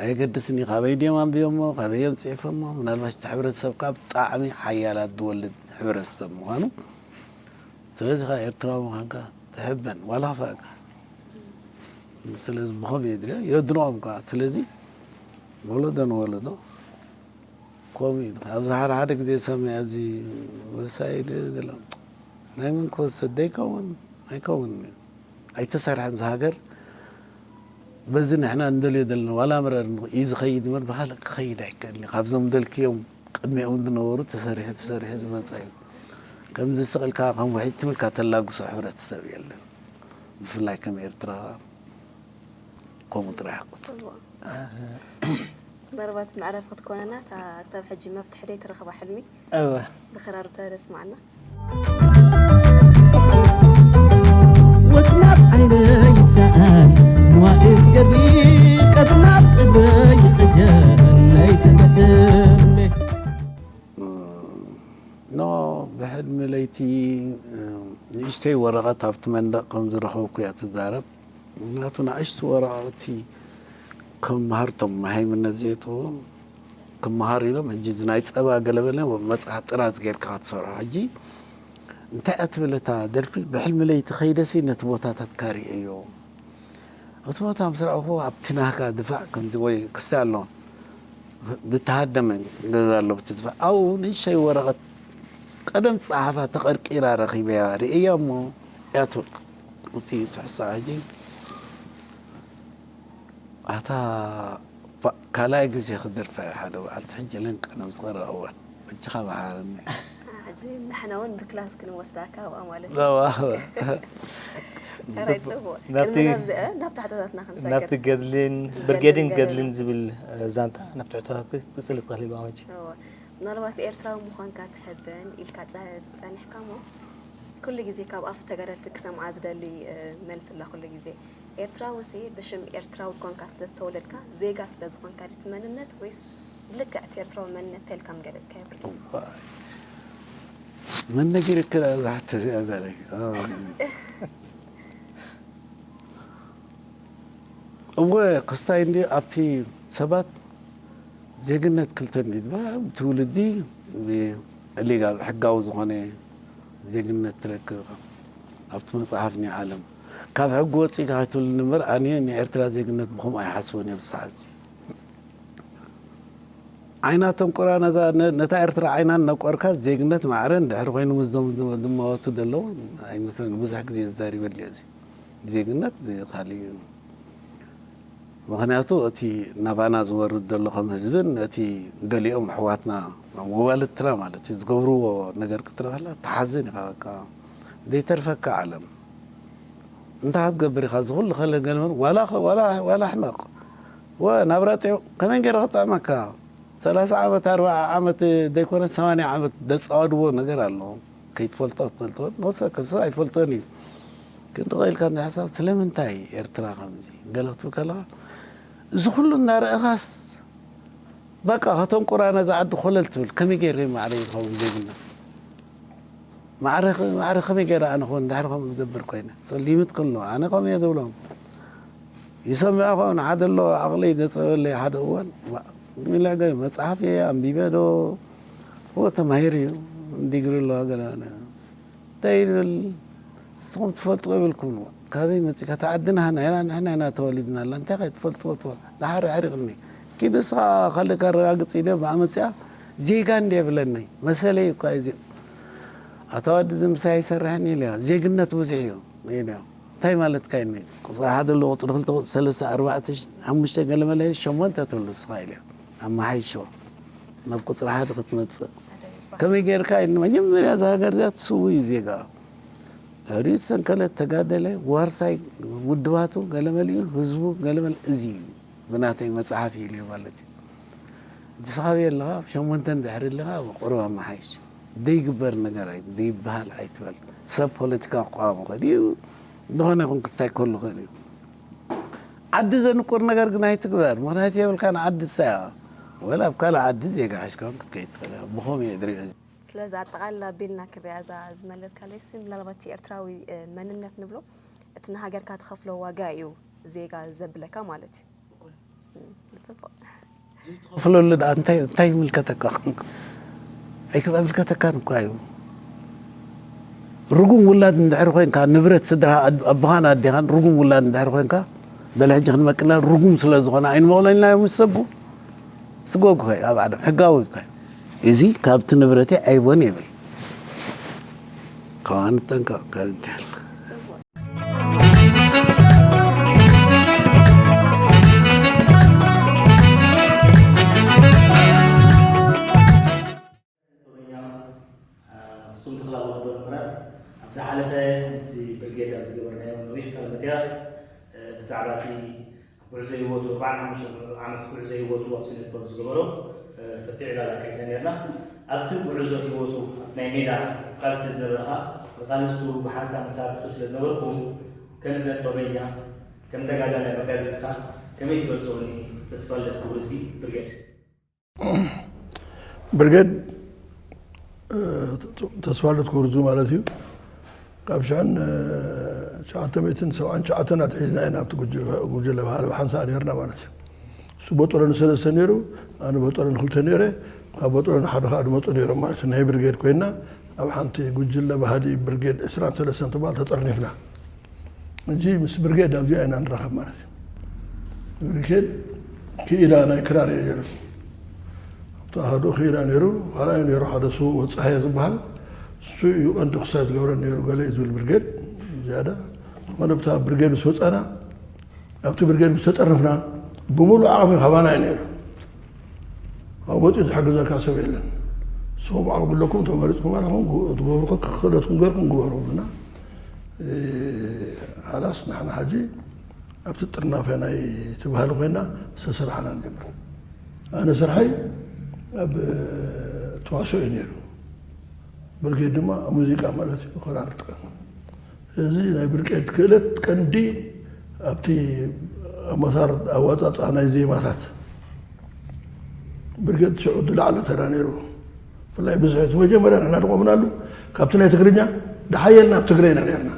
ኣየገድስን እዩ። ካበይ ድዮም ኣንቢቦሞ፣ ካበይ እዮም ጽሒፎሞ። ምናልባሽ እቲ ሕብረተሰብ ካብ ብጣዕሚ ሓያላት ዝወልድ ሕብረተሰብ ምዃኑ። ስለዚ ኸዓ ኤርትራዊ ምዃንካ ትሕበን፣ ዋላ ኸፋእካ። ስለዚ ብኸም የድልዮ፣ የድንቖም ከኣ። ስለዚ ወለዶ ንወለዶ ከምኡ እዩ። ኣብዚ ሓደ ሓደ ግዜ ዝሰምዕ ኣብዚ ወሳኢ ድ-፣ ድለ ናይ መን ክወሰድ ደይከውን ኣይከውንን እዩ። ኣይተሰርሐን። እዚ ሃገር በዚ ንሕና እንደልዮ ዘለና ዋላ ምረር እዩ ዝኸይድ እምበር ብኻልእ ክኸይድ ኣይክእልን እዩ። ካብዞም ደልክዮም ቅድሚኦም ዝነበሩ ተሰሪሑ ተሰሪሑ ዝመጸ እዩ። ከምዚ ስቕ ኢልካ ከም ውሒድ ትም ኢልካ ተላግሶ ሕብረተሰብ የለን። ብፍላይ ከም ኤርትራ ከምኡ ጥራሕ ይቆጽር። ጽቡቕ። ምናልባት መዕረፊ ክትኮነና እታ ክሳብ ሕጂ መፍትሒ ዘይተረኽባ ሕልሚ እወ። ብኽራር ተስማዕና። ወጽናብ ዓይነይ ይሰኣል መዋእል ገድሊ ቀጽናብ ቅድመይ ይቕየር ለይቲ ንሕልሚ። ኖ፣ ብሕልሚ ለይቲ፣ እ፣ ንእሽተይ ወረቐት ኣብቲ መንደቕ ከም ዝረኸብኩ እያ ትዛረብ። ምኽንያቱ ንኣሽቱ ወረቓቕቲ ከም መሃርቶም መሃይምነት ዘየጥኡ ክመሃር ኢሎም፣ ሕጂ እዚ ናይ ጸባ ገለመለ መጽሓፍ ጥራዝ ጌርካ ክትሰርሖ። ሕጂ እንታይ እያ ትብል እታ ደርፊ? ብሕልሚ ለይቲ ከይደሲ ነቲ ቦታታትካ ርእየዮ። እቲ ቦታ ምስ ረኣኹዎ ኣብቲ ናህካ ድፋዕ ከምዚ ወይ ክስታይ ኣሎ፣ ዝተሃደመ ገዛ ኣሎ፣ ብቲ ድፋዕ ኣብኡ ንእሽተይ ወረቐት ቀደም ጸሓፋ ተቐርቂራ ረኺበያ ርእያ እሞ እያ ትብል። ውጽኢት ትሕሳ ሕጂ ኣታ ባ-፣ ካልኣይ ግዜ ክደርፋ እየ ሓደ መዓልቲ። ሕጂ ለንቀ ናብ ዝቐረበ እዋን በጃኻ መሃረኒ። ሕጂ ንሕና እውን ብክላስ ክንወስዳካ ኣብኣ ማለት እዩ። እዋ። ሕራይ ጽቡቕ። ናብቲ ቅድሚ ናብዚ፣ እ፣ ናብቲ ሕቶታትና ክንሰግር። ናብቲ ገድልን ብርጌድን ገድልን ዝብል፣ እ፣ ዛንታ ናብቲ ሕቶታት ክጽሊ ትኽእል ኢልዋ መቸ። እወ። ምናልባት ኤርትራዊ ምዃንካ ትሕበን ኢልካ ጸ-፣ ጸኒሕካ እሞ፣ ኩሉ ግዜ ካብ ኣፍ ተጋደልቲ ክሰምዓ ዝደሊ፣ እ፣ መልሲ ኣላ ኩሉ ግዜ። ኤርትራዊ ሲ ብሽም ኤርትራዊ ኮንካ ስለ ዝተወለድካ፣ ዜጋ ስለ ዝኾንካ ድዩ እቲ መንነት ወይስ ብልክዕ እቲ ኤርትራዊ መንነት እንታይ ኢልካ ምገለጽካዮ ብርጌድ? እዋይ። መን ነጊርክ እዛ ሕቶ እዚኣ በለይ? እ። እወ፣ ክስታይ እንዲ ኣብቲ ሰባት ዜግነት ክልተ እንዲ ትባ-፣ ትውልዲ ሌጋል፣ ሕጋዊ ዝኾነ ዜግነት ትረክብ። ኣብቲ መጽሓፍ ናይ ዓለም ካብ ሕጊ ወጺእካ ክትብል እምበር፣ ኣነ ንኤርትራ ዜግነት ብኸምኡ ኣይሓስቦን እየ ብሰዓት እዚ። ዓይና ተንቁራ ነዛ፣ ነ-፣ ነታ ኤርትራ ዓይና ነቆርካ ዜግነት ማዕረ እንድሕር ኮይኑ ምስዞም ዝመ-፣ ዝመወቱ ዘለዉ ኣይመስለኒ። ብዙሕ ግዜ ተዛሪበሉ እየ እዚ። ዜግነት ብኻልእ እዩ። ምኽንያቱ እቲ ናባና ዝወርድ ዘሎ ከም ህዝብን እቲ ገሊኦም ኣሕዋትና መዋልድትና ማለት እዩ ዝገብርዎ ነገር ክትረኸላ ተሓዝን ኢኻ። በቃ ዘይተርፈካ ዓለም እንታይ ክትገብር ኢኻ? ዝኹሉ ከለ ገለ መለ ዋላ ኸ-፣ ዋላ፣ ዋላ ሕመቕ ወ-፣ ናብራ ጥዑም ከመይ ገይረ ክጠዕመካ? ሰላሳ ዓመት፣ ኣርብዓ ዓመት ዘይኮነ ሰማንያ ዓመት ዘጻወድዎ ነገር ኣሎ። ከይትፈልጦ ትፈልጦ፣ ንወሰ-፣ ሰብ ኣይፈልጦን እዩ። ግን ትቕ ኢልካ እንዳ ሓሳብ ስለምንታይ ኤርትራ ከምዚ ገለ ክትብል ከለኻ፣ እዚ ኩሉ እንዳረኣኻስ በቃ ከተንቁራ ነዛ ዓዲ ኮለል ትብል። ከመይ ገይረ ማዕረ ዝኸውን ዜግነት? ማዕረ ኸ-፣ ማዕረ ከመይ ገይረ ኣነ ኸውን ድሕሪ ከምኡ ዝገብር ኮይነ? ጸሊምት ከሎ ኣነ ከምኡ እየ ዝብሎም። ይሰምዕ ኸውን ሓደ ኣሎ ዓቕሊ ዘጸበለይ ሓደ እዋን፣ ዋ፣ ሚላ ገ-፣ መጽሓፍ እየ ኣንቢበ ዶ? እዎ ተማሂር እዩ፣ ዲግሪ ኣለዋ ገለ ኣነ። እንታይ ይብል? ንስኹም ትፈልጥዎ የብልኩምን። ካበይ መጺእካ? እታ ዓድና ናይና፣ ንሕና ኢና ተወሊድናላ። እንታይ ከ ትፈልጥዎ ትበ-፣ ደሓር ኣሕሪቕኒ። ኪድ ንስኻ ካልእ ከረጋግጽ ኢለ ብኣ መጺኣ ዜጋ እንድየ ብለኒ። መሰለይ እኳ እዩ ዜ-፣ ኣታ ወዲ እዚ ምሳይ ኣይሰርሕን ኢለዮ። ዜግነት ብዙሕ እዩ ኢለዮ። እንታይ ማለትካ ኢልኒ። ቁጽሪ ሓደ ኣሎ፣ ቁጽሪ ክልተ፣ ቁጽሪ ሰለስተ፣ ኣርባዕተ፣ ሓሙሽተ ገለ መለ ሸሞንተ ትብሉ ንስኻ ኢለዮ። ኣመሓይሾ ናብ ቁጽሪ ሓደ ክትመጽእ። ከመይ ጌርካ ኢልኒ። መጀመርያ እዛ ሃገር እዚኣ ትስውእ እዩ ዜጋ። ድሕሪኡ ዝሰንከለ ተጋደለ፣ ዋርሳይ ውድባቱ፣ ገለመሊኡ ህዝቡ፣ ገለመል እዚ እዩ ብናተይ መጽሓፍ ኢሉ እዩ ማለት እዩ። ንስኻ ኣበይ ኣለኻ? ኣብ ሸሞንተ እንድሕር ኣለኻ፣ ኣብ ቁሩብ ኣመሓይሽ። ዘይግበር ነገር ኣይ-፣ ዘይበሃል ኣይትበል። ሰብ ፖለቲካ ክቋወም ይኽእል እዩ። ዝኾነ ይኹን ክስታይ ክህሉ ይኽእል እዩ። ዓዲ ዘንቁር ነገር ግን ኣይትግበር። ምኽንያቱ የብልካን ዓዲ እሳ እያ። ወላ ኣብ ካልእ ዓዲ ዜጋ ሒዝካ እውን ክትከይድ ትኽእል እያ። ብኸምኡ እየ ዝሪኦ። ስለዚ ኣጠቓልላ ኣቢልና ክንሪኣ እዛ ዝመለስካለይ ሲ፣ ምናልባት እቲ ኤርትራዊ፣ እ፣ መንነት ንብሎ እቲ ንሃገርካ ትኸፍሎ ዋጋ እዩ ዜጋ ዘብለካ ማለት እዩ። እ፣ ጽቡቕ። ዘይትኸፍለሉ ደኣ እንታይ፣ እንታይ ይምልከተካ? ኣይከምልከተካን እኳ እዩ። ርጉም ውላድ እንድሕር ኮይንካ፣ ንብረት ስድራ ኣድ-፣ ኣቦኻን ኣዴኻን ርጉም ውላድ እንድሕር ኮይንካ፣ በለ ሕጂ ክንመቅልና ርጉም ስለ ዝኾነ ኣይንመቕሎ ኢልና እዮም ዝሰጉ። ስጎጉ ኸ ኣብ ዓለም ሕጋዊ እኳ እዩ። እዚ ካብቲ ንብረተይ ኣይቦን ይብል። ከማን ጠንቀቕ፣ ካልእ እንታይ ኣሎ? ፍጹም ተኽለኣብ ወዲ በርምራስ ኣብ ዝሓለፈ ምስ ብርጌድ ኣብ ዝገበርናዮ ነዊሕ ቃለ መጠይቕ፣ እ፣ ብዛዕባ እቲ ኣብ ጉዕዞ ህይወቱ፣ ኣርባዓን ሓሙሽተን ዓመት ጉዕዞ ህይወቱ ኣብ ስነ ጥበብ ዝገበሮ፣ እ፣ ሰፊሕ ዕላል ኣካይድና ነርና። ኣብቲ ጉዕዞ ህይወቱ፣ ኣብ ናይ ሜዳ ቃልሲ ዝነበረ ኸኣ፣ ንቃልስቱ ብሓንሳብ መሳርሕቱ ስለ ዝነበርኩም፣ ከም ስነ ጥበበኛ፣ ከም ተጋዳላይ መጋድልትኻ ከመይ ትገልጾ? ተስፋልደት ክብሩ፣ እስኪ ብርጌድ። ብርጌድ፣ እ፣ ተስፋልደት ክብሩ ማለት እዩ። ካብ ሽሕን፣ እ፣ ትሽዓተ ሚእትን ሰብዓን ትሽዓተን ኣትሒዝና ኢና ኣብቲ ጉጅ-፣ ጉጅለ ባህሊ ብሓንሳእ ነርና ማለት እዩ። እሱ ቦጦሎኒ ሰለስተ ነይሩ፣ ኣነ ቦጦሎኒ ክልተ ነይረ፣ ካብ ቦጦሎኒ ሓደ ከዓ ዝመፁ ነይሮም ማለት እዩ። ናይ ብርጌድ ኮይና ኣብ ሓንቲ ጉጅለ ባህሊ ብርጌድ ዕስራን ሰለስተን ትበሃል ተጠርኒፍና። ሕጂ ምስ ብርጌድ ኣብዚኣ ኢና ንራኸብ ማለት እዩ። ብርጌድ ክኢላ ናይ ክራር እዩ ነይሩ። ኣብቲ ኣሃዱ ክኢላ ነይሩ፣ ካልኣይ ነይሩ ሓደ ስዉእ ወጻሃየ ዝበሃል፣ እሱ እዩ ቀንዲ ክሳይ ዝገብረ ነይሩ፣ ገለ እዩ ዝብል ብርጌድ ዝያዳ። ዝኾነ ብታ ብርጌድ ምስ ወጻና፣ ኣብቲ ብርጌድ ምስ ተጠርንፍና፣ ብምሉእ ዓቕሚ ካባና እዩ ነይሩ። ኣብ ወፂኡ ዝሕግዘካ ሰብ የለን። ንስኹም ዓቕሚ ኣለኩም፣ ተመሪፅኩም ኣለኹም፣ ትገብሩ፣ ክእለትኩም ገርኩም ግበሩ ብልና። ሓላስ ንሕና ሕጂ ኣብቲ ጥርናፈ ናይ ትበሃሊ ኮይና ዝተሰራሕና ንጀምር። ኣነ ስርሐይ ኣብ ተዋስኦ እዩ ነይሩ። ብርጌድ ድማ ኣብ ሙዚቃ ማለት እዩ፣ ክራር ጥቀም። ስለዚ ናይ ብርጌድ ክእለት ቀንዲ ኣብቲ ኣመሳር ኣዋፃፃ ናይ ዜማታት ብርጌድ ሽዑ ዝለዓለ ተራ ነይሩ። ብፍላይ ብዙሕ እቲ መጀመርያ ንሕና ዝቆምናሉ ካብቲ ናይ ትግርኛ ደሓየልና ኣብ ትግረ ኢና ነርና።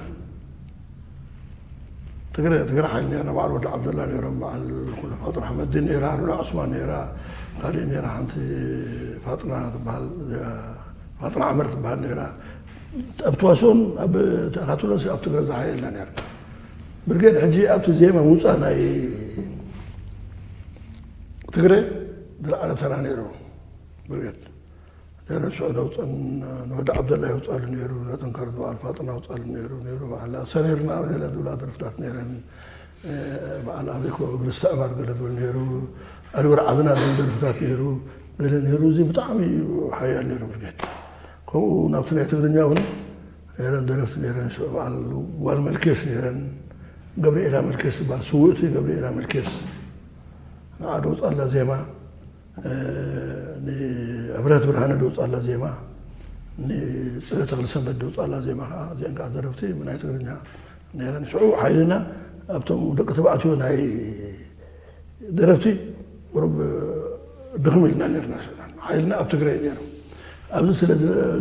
ትግረ ትግረ ሓይል ነርና። በዓል ወዲ ዓብደላ ነይሮም፣ በዓል ኩሉ ፋጥና ኣሕመድን ነይራ፣ ሉላ ዑስማን ነይራ፣ ካሊእ ነይራ ሓንቲ ፋጥና ትበሃል፣ ፋጥና ዓመር ትበሃል ነይራ። ኣብ ተዋስኦን ኣብ ተኣካትሎን ኣብ ትግረ ዝሓየልና ነርና። ብርጌድ ሕጂ ኣብቲ ዜማ ምውፃእ ናይ ትግረ ዝለዓለ ተራ ነይሩ። ብርጌድ ነረ ሽዑ ደውፀን ንወዲ ዓብደላ ይውፃሉ ነይሩ፣ ነጠንከር ዝበዓል ፋጥና ውፃሉ ነይሩ ነይሩ በዓላ ሰሪርና ገለ ዝብላ ደርፍታት ነይረን። በዓል ኣቤኮ እግሪ ስተዕባር ገለ ዝብል ነይሩ፣ ኣልወር ዓድና ዝብል ደርፍታት ነይሩ ገለ ነይሩ። እዚ ብጣዕሚ ሓያል ነይሩ ብርጌድ። ከምኡ ናብቲ ናይ ትግርኛ እውን ነይረን ደረፍቲ ነይረን። ሽዑ በዓል ጓል መልኬስ ነይረን፣ ገብርኤላ መልኬስ ዝበሃል ስውእቲ ገብርኤላ መልኬስ ንዓ ደውፃላ ዜማ፣ ንኣብርሃት ብርሃነ ደውፃላ ዜማ፣ ንፅለ ተክልሰንበት ደውፃላ ዜማ ከዓ እዚአን ከዓ ደረፍቲ ብናይ ትግርኛ ነይረን። ሽዑ ሓይልና ኣብቶም ደቂ ተባዕትዮ ናይ ደረፍቲ ቁሩብ ድኽም ኢልና ነርና። ሓይልና ኣብ ትግራይ ነይሩ። ኣብዚ ስለ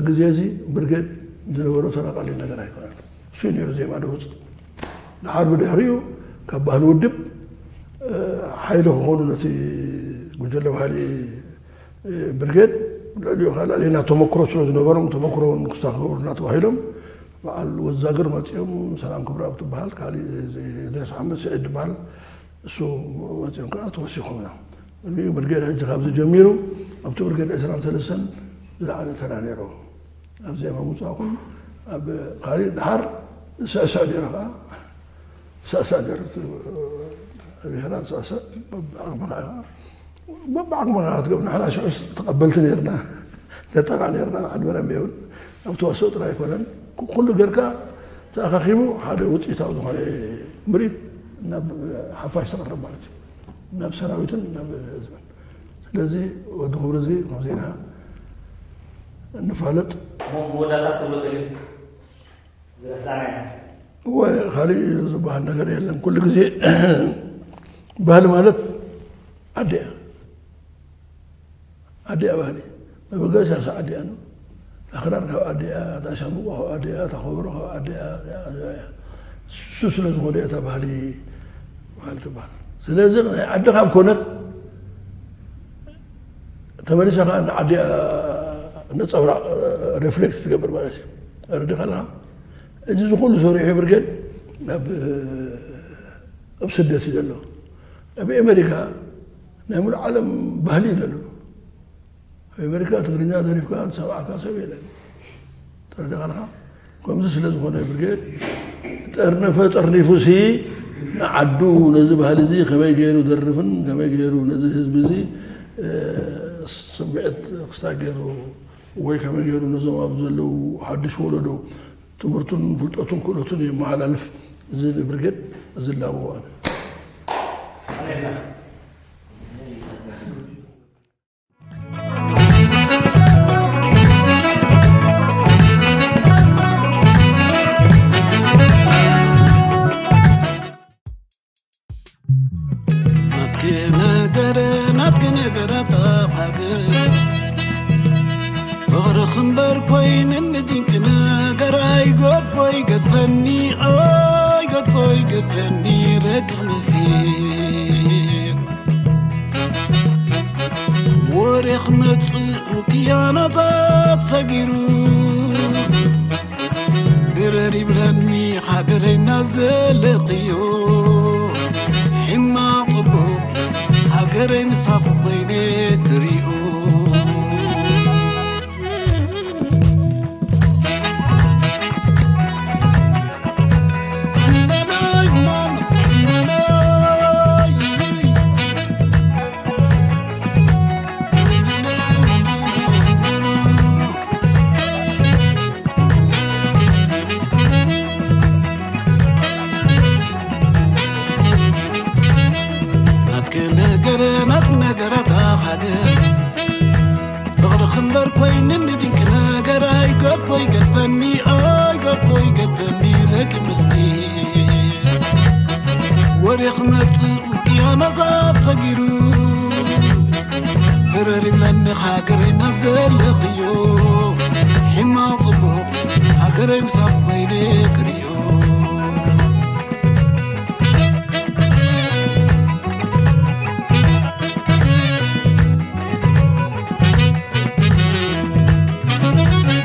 ግዜ እዚ ብርጌድ ዝነበሮ ተራ ቀሊል ነገር ኣይኮነን። እሱ ነይሩ ዜማ ደውፅ። ድሓር ብድሕሪኡ ካብ ባህሊ ውድብ ሓይሊ ክኾኑ ነቲ ጉጀለ ባህሊ ብርጌድ ልዕሊኡ ከዓ ልዕሊና ተመክሮ ስለ ዝነበሮም ተመክሮ እውን ክሳ ክገብሩና ተባሂሎም በዓል ወዛግር መፂኦም ሰላም ክብረኣብ ትበሃል ካሊእ ድረስ ሓመድ ስዒድ ዝበሃል እሱ መፂኦም ከዓ ተወሲኾምና። ቅድሚኡ ብርጌድ ሕጂ ካብዚ ጀሚሩ ኣብቲ ብርጌድ ዕስራን ሰለስተን ዝለዓለ ተራ ነይሮ። ኣብ ዜማ ምውፃእኹም ኣብ ካሊእ ድሓር ስዕስዕ ነይሩ ከዓ ስዕስዕ ነይሩ። ብሄራ ስዕስዕ በብዓቕምኻ ኢኻ በብዓቕምኻ ክትገብር ንሕና ሽዑ ተቐበልቲ ነርና ነጠቓ ነርና በዓል በረም የውን ኣብ ተዋስኦ ጥራይ ኣይኮነን ኩሉ ጌርካ ተኣኻኺቡ ሓደ ውፅኢታዊ ዝኾነ ምርኢት ናብ ሓፋሽ ተቕርብ ማለት እዩ ናብ ሰራዊትን ናብ ህዝብን ስለዚ ወዲ ክብሪ እዚ ከምዚ ኢና እንፋለጥ መወዳእታ ትብሎ ተልዩ ዝረሳና ኢና እወ ካሊእ ዝበሃል ነገር የለን ኩሉ ግዜ ባህሊ ማለት ዓዲ እያ ዓዲ እያ ባህሊ መበገሲ ያሳ ዓዲ እያ ኣክራር ካብ ዓዲ እያ ታሻምቆ ካብ ዓዲ እያ ታኸብሮ ካብ ዓዲ እያ እሱ ስለ ዝኾነ እታ ባህሊ ባህሊ ትበሃል ስለዚ ናይ ዓዲ ካብ ኮነት ተመሊሳ ከዓ ንዓዲ ነፀብራቕ ሬፍሌክት ትገብር ማለት እዩ ረዲ ካልካ እዚ ዝኩሉ ሰሪሑ ብርጌድ ኣብ ኣብ ስደት እዩ ዘሎ ኣብ ኣሜሪካ ናይ ሙሉ ዓለም ባህሊ እዩ ዘሎ ኣብ ኣሜሪካ ትግርኛ ዘሪፍካ ዝሰምዓካ ሰብ የለን ተረዲኻልካ ከምዚ ስለ ዝኾነ ብርጌድ ጠርነፈ ጠርኒፉ ሲ ንዓዱ ነዚ ባህሊ እዚ ከመይ ገይሩ ደርፍን ከመይ ገይሩ ነዚ ህዝቢ እዚ ስምዕት ክስታ ገይሩ ወይ ከመይ ገይሩ ነዞም ኣብ ዘለዉ ሓድሽ ወለዶ ትምህርቱን ፍልጠቱን ክእለቱን የመሓላልፍ እዚ ብርጌድ እዚ ላበዋን ናትኪ ነገር ናትኪ ነገር ኣጣፋግር ፍቕሪ ክንበር ኮይንኒ ድንቂ ነገር ኣይገድፎ ይገድፈኒ ኣይገድፎ ይገድፈኒ ረቂቕ ምስጢር ወሬ ክመጽእ ክያናታት ሰጊሩ ድረር ይብለኒ ሃገረይ ናብ ዘለኽዮ ሕማቕ ጽቡቕ ሃገረይ ምሳኹ ኮይነ ክሪኡ ሚ ኣይገድፎ ይገድፈኒ ረቂ ምስጢር ወሬ ክመጽእ ውቅያኖሳት ሰጊሩ በረር ይብለኒ ሃገረይ ናብ ዘለኽዮ ሕማቕ ጽቡቕ ሃገረይ ምሳብ ኮይነ ክርእዮ።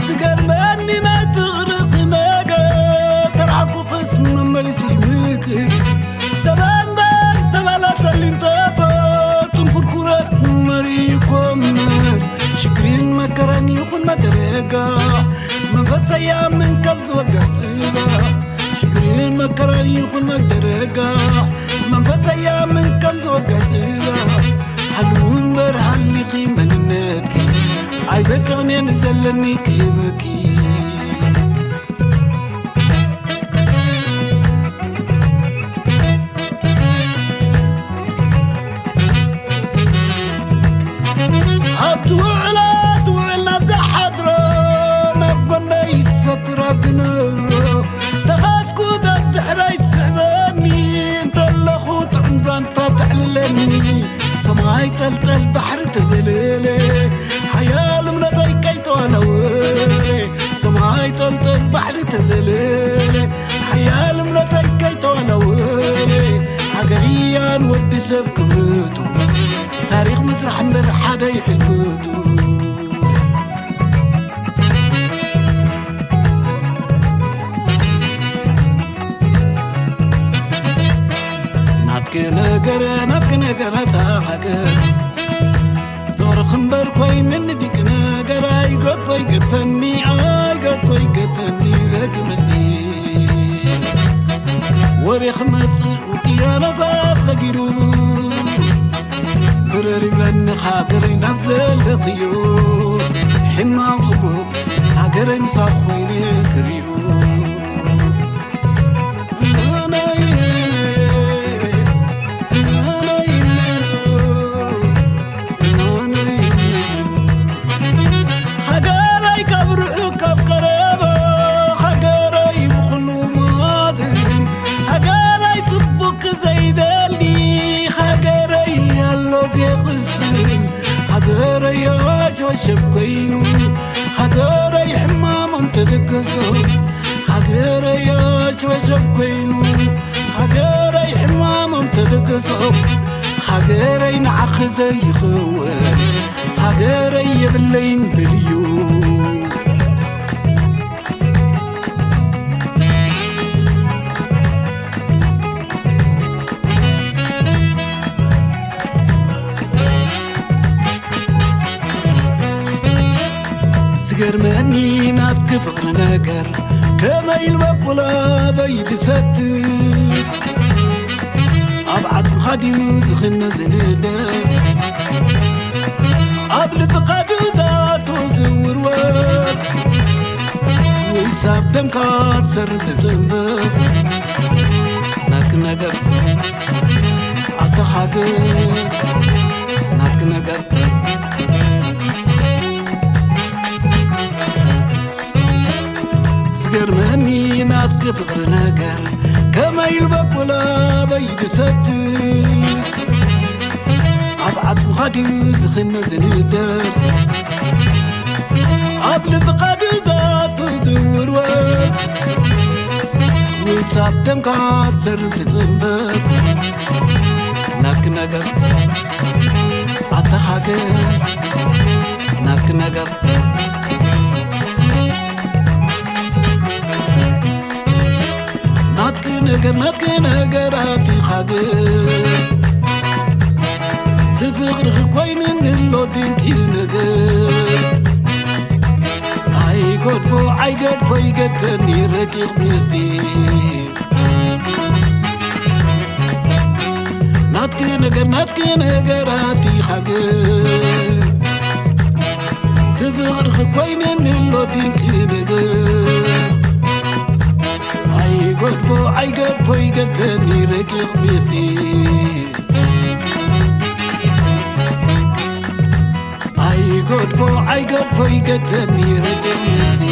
ዝገርመኒ ናይ ፍቕርኺ ነገር ተራሕኩኽስ መመልሲ ይምክር ደበንበን ተባላተሊን ጠፈር ትንኩርኩረት መሪ ይኮምር ሽግሪን መከራን ይኹን መደረጋ መንፈሰያ ምን ከም ዝወጋ ጽባ ሽግርን መከራን ይኹን መደረጋ መንፈሰያ ምን ከም ዝወጋ ጽባ ሃሉ እምበር ሃሊኺ መንነትኪ ኣይበቅዕኔን ዘለኒ ክህበኪ ኣብቲ ውዕላ ትውዕል ናብ ዝሓድሮ ናብ ጎነይ ትሰፍር ኣብ ዝነብሮ ተኻትኩ ደድሕረይ ትስዕበኒ እንተለኹ ጥዑም ዛንታ ተዕልለኒ ሰማይ ጠልጠል ባሕሪ ተዘለለ ሓያል እምነተይ ከይተዋናወለ ሰማይ ጠልጠል ባሕሪ ተዘለለ ሓያል እምነተይ ከይተዋናወለ ሃገርያን ወዲ ሰብ ክብረቱ ታሪኽ ምስራሕ እምበር ሓደ ይሕልፈቱ። ናትኪ ነገር ናትኪ ነገር ኣታ ሃገር ፍቕርኺ እምበር ኮይንኒ ዲቂ ነገር ኣይገድፎ ይገድፈኒ ኣይገድፎ ይገድፈኒ ረቂ ምስጢር ወሬ ክመጽእ ውቅያኖሳት ሰጊሩ ብረር ይብለኒ ሃገረይ ናብ ዘለኽዮ ሕማቕ ጽቡቕ ሃገረይ ምሳኽ ኮይነ ክርእዮ ሃገረይ ካብ ርሑቕ ካብ ቀረባ ሃገረይ ብኹሉ መዋጥን ሃገረይ ጽቡቕ ዘይደሊ ሃገረይ ኣሎ ዜቕስን ሃገረይ ኣሽወሸብ ኮይኑ ሃገረይ ሕማሞም ተደገሶም ሃገረይ ኣሽወሸብ ኮይኑ ሃገረይ ሕማሞም ተደገሶም ሃገረይ ንዓኺ ዘይኸውን ሃገረይ የብለይን ብልዩ ዝገርመኒ ናትኪ ፍቕሪ ነገር ከመይ ኢልበቁላ በይድሰት ኣብ ዓጽምኻ ድዩ ዝኽነ ዝንደ ኣብ ልብኻ ድዩ ዛቱ ዝውርወር ወይስ ኣብ ደምካ ትሰርብ ዝጽንበር ናትኪ ነገር ኣታ ሃገር ናትኪ ነገር ዝገርመኒ ናትኪ ፍቕሪ ነገር ከመይ ኢሉ በቁላ በይድሰት ኣብ ዓጽምኻ ድዩ ዝኽነ ዝንደር ኣብ ልብኻ ድዩ ዛቱ ዝውርወር ወይስ ኣብ ደምካ ትሰርብ ትጽንበር ናትኪ ነገር ኣታ ሃገር ናትኪ ነገር ናትኪ ነገር ናትኪ ነገር ኣቲ ሃገር ትፍቕርኺ ኮይንኒ ኣሎ ድንቂ ነገር ኣይገድፎ ኣይገድፎ ይገድፈኒ ረቂቕ ምስጢር ናትኪ ነገር ናትኪ ነገር ኣቲ ሃገር ትፍቕርኺ ኮይንኒ ኣሎ ድንቂ ነገር ኣይገድፎ ኣይገድፎ ይገድፈኒ ረቂቕ ምስጢር ኣይገድፎ ኣይገድፎ ይገድፈኒ ረቂቕ ምስጢር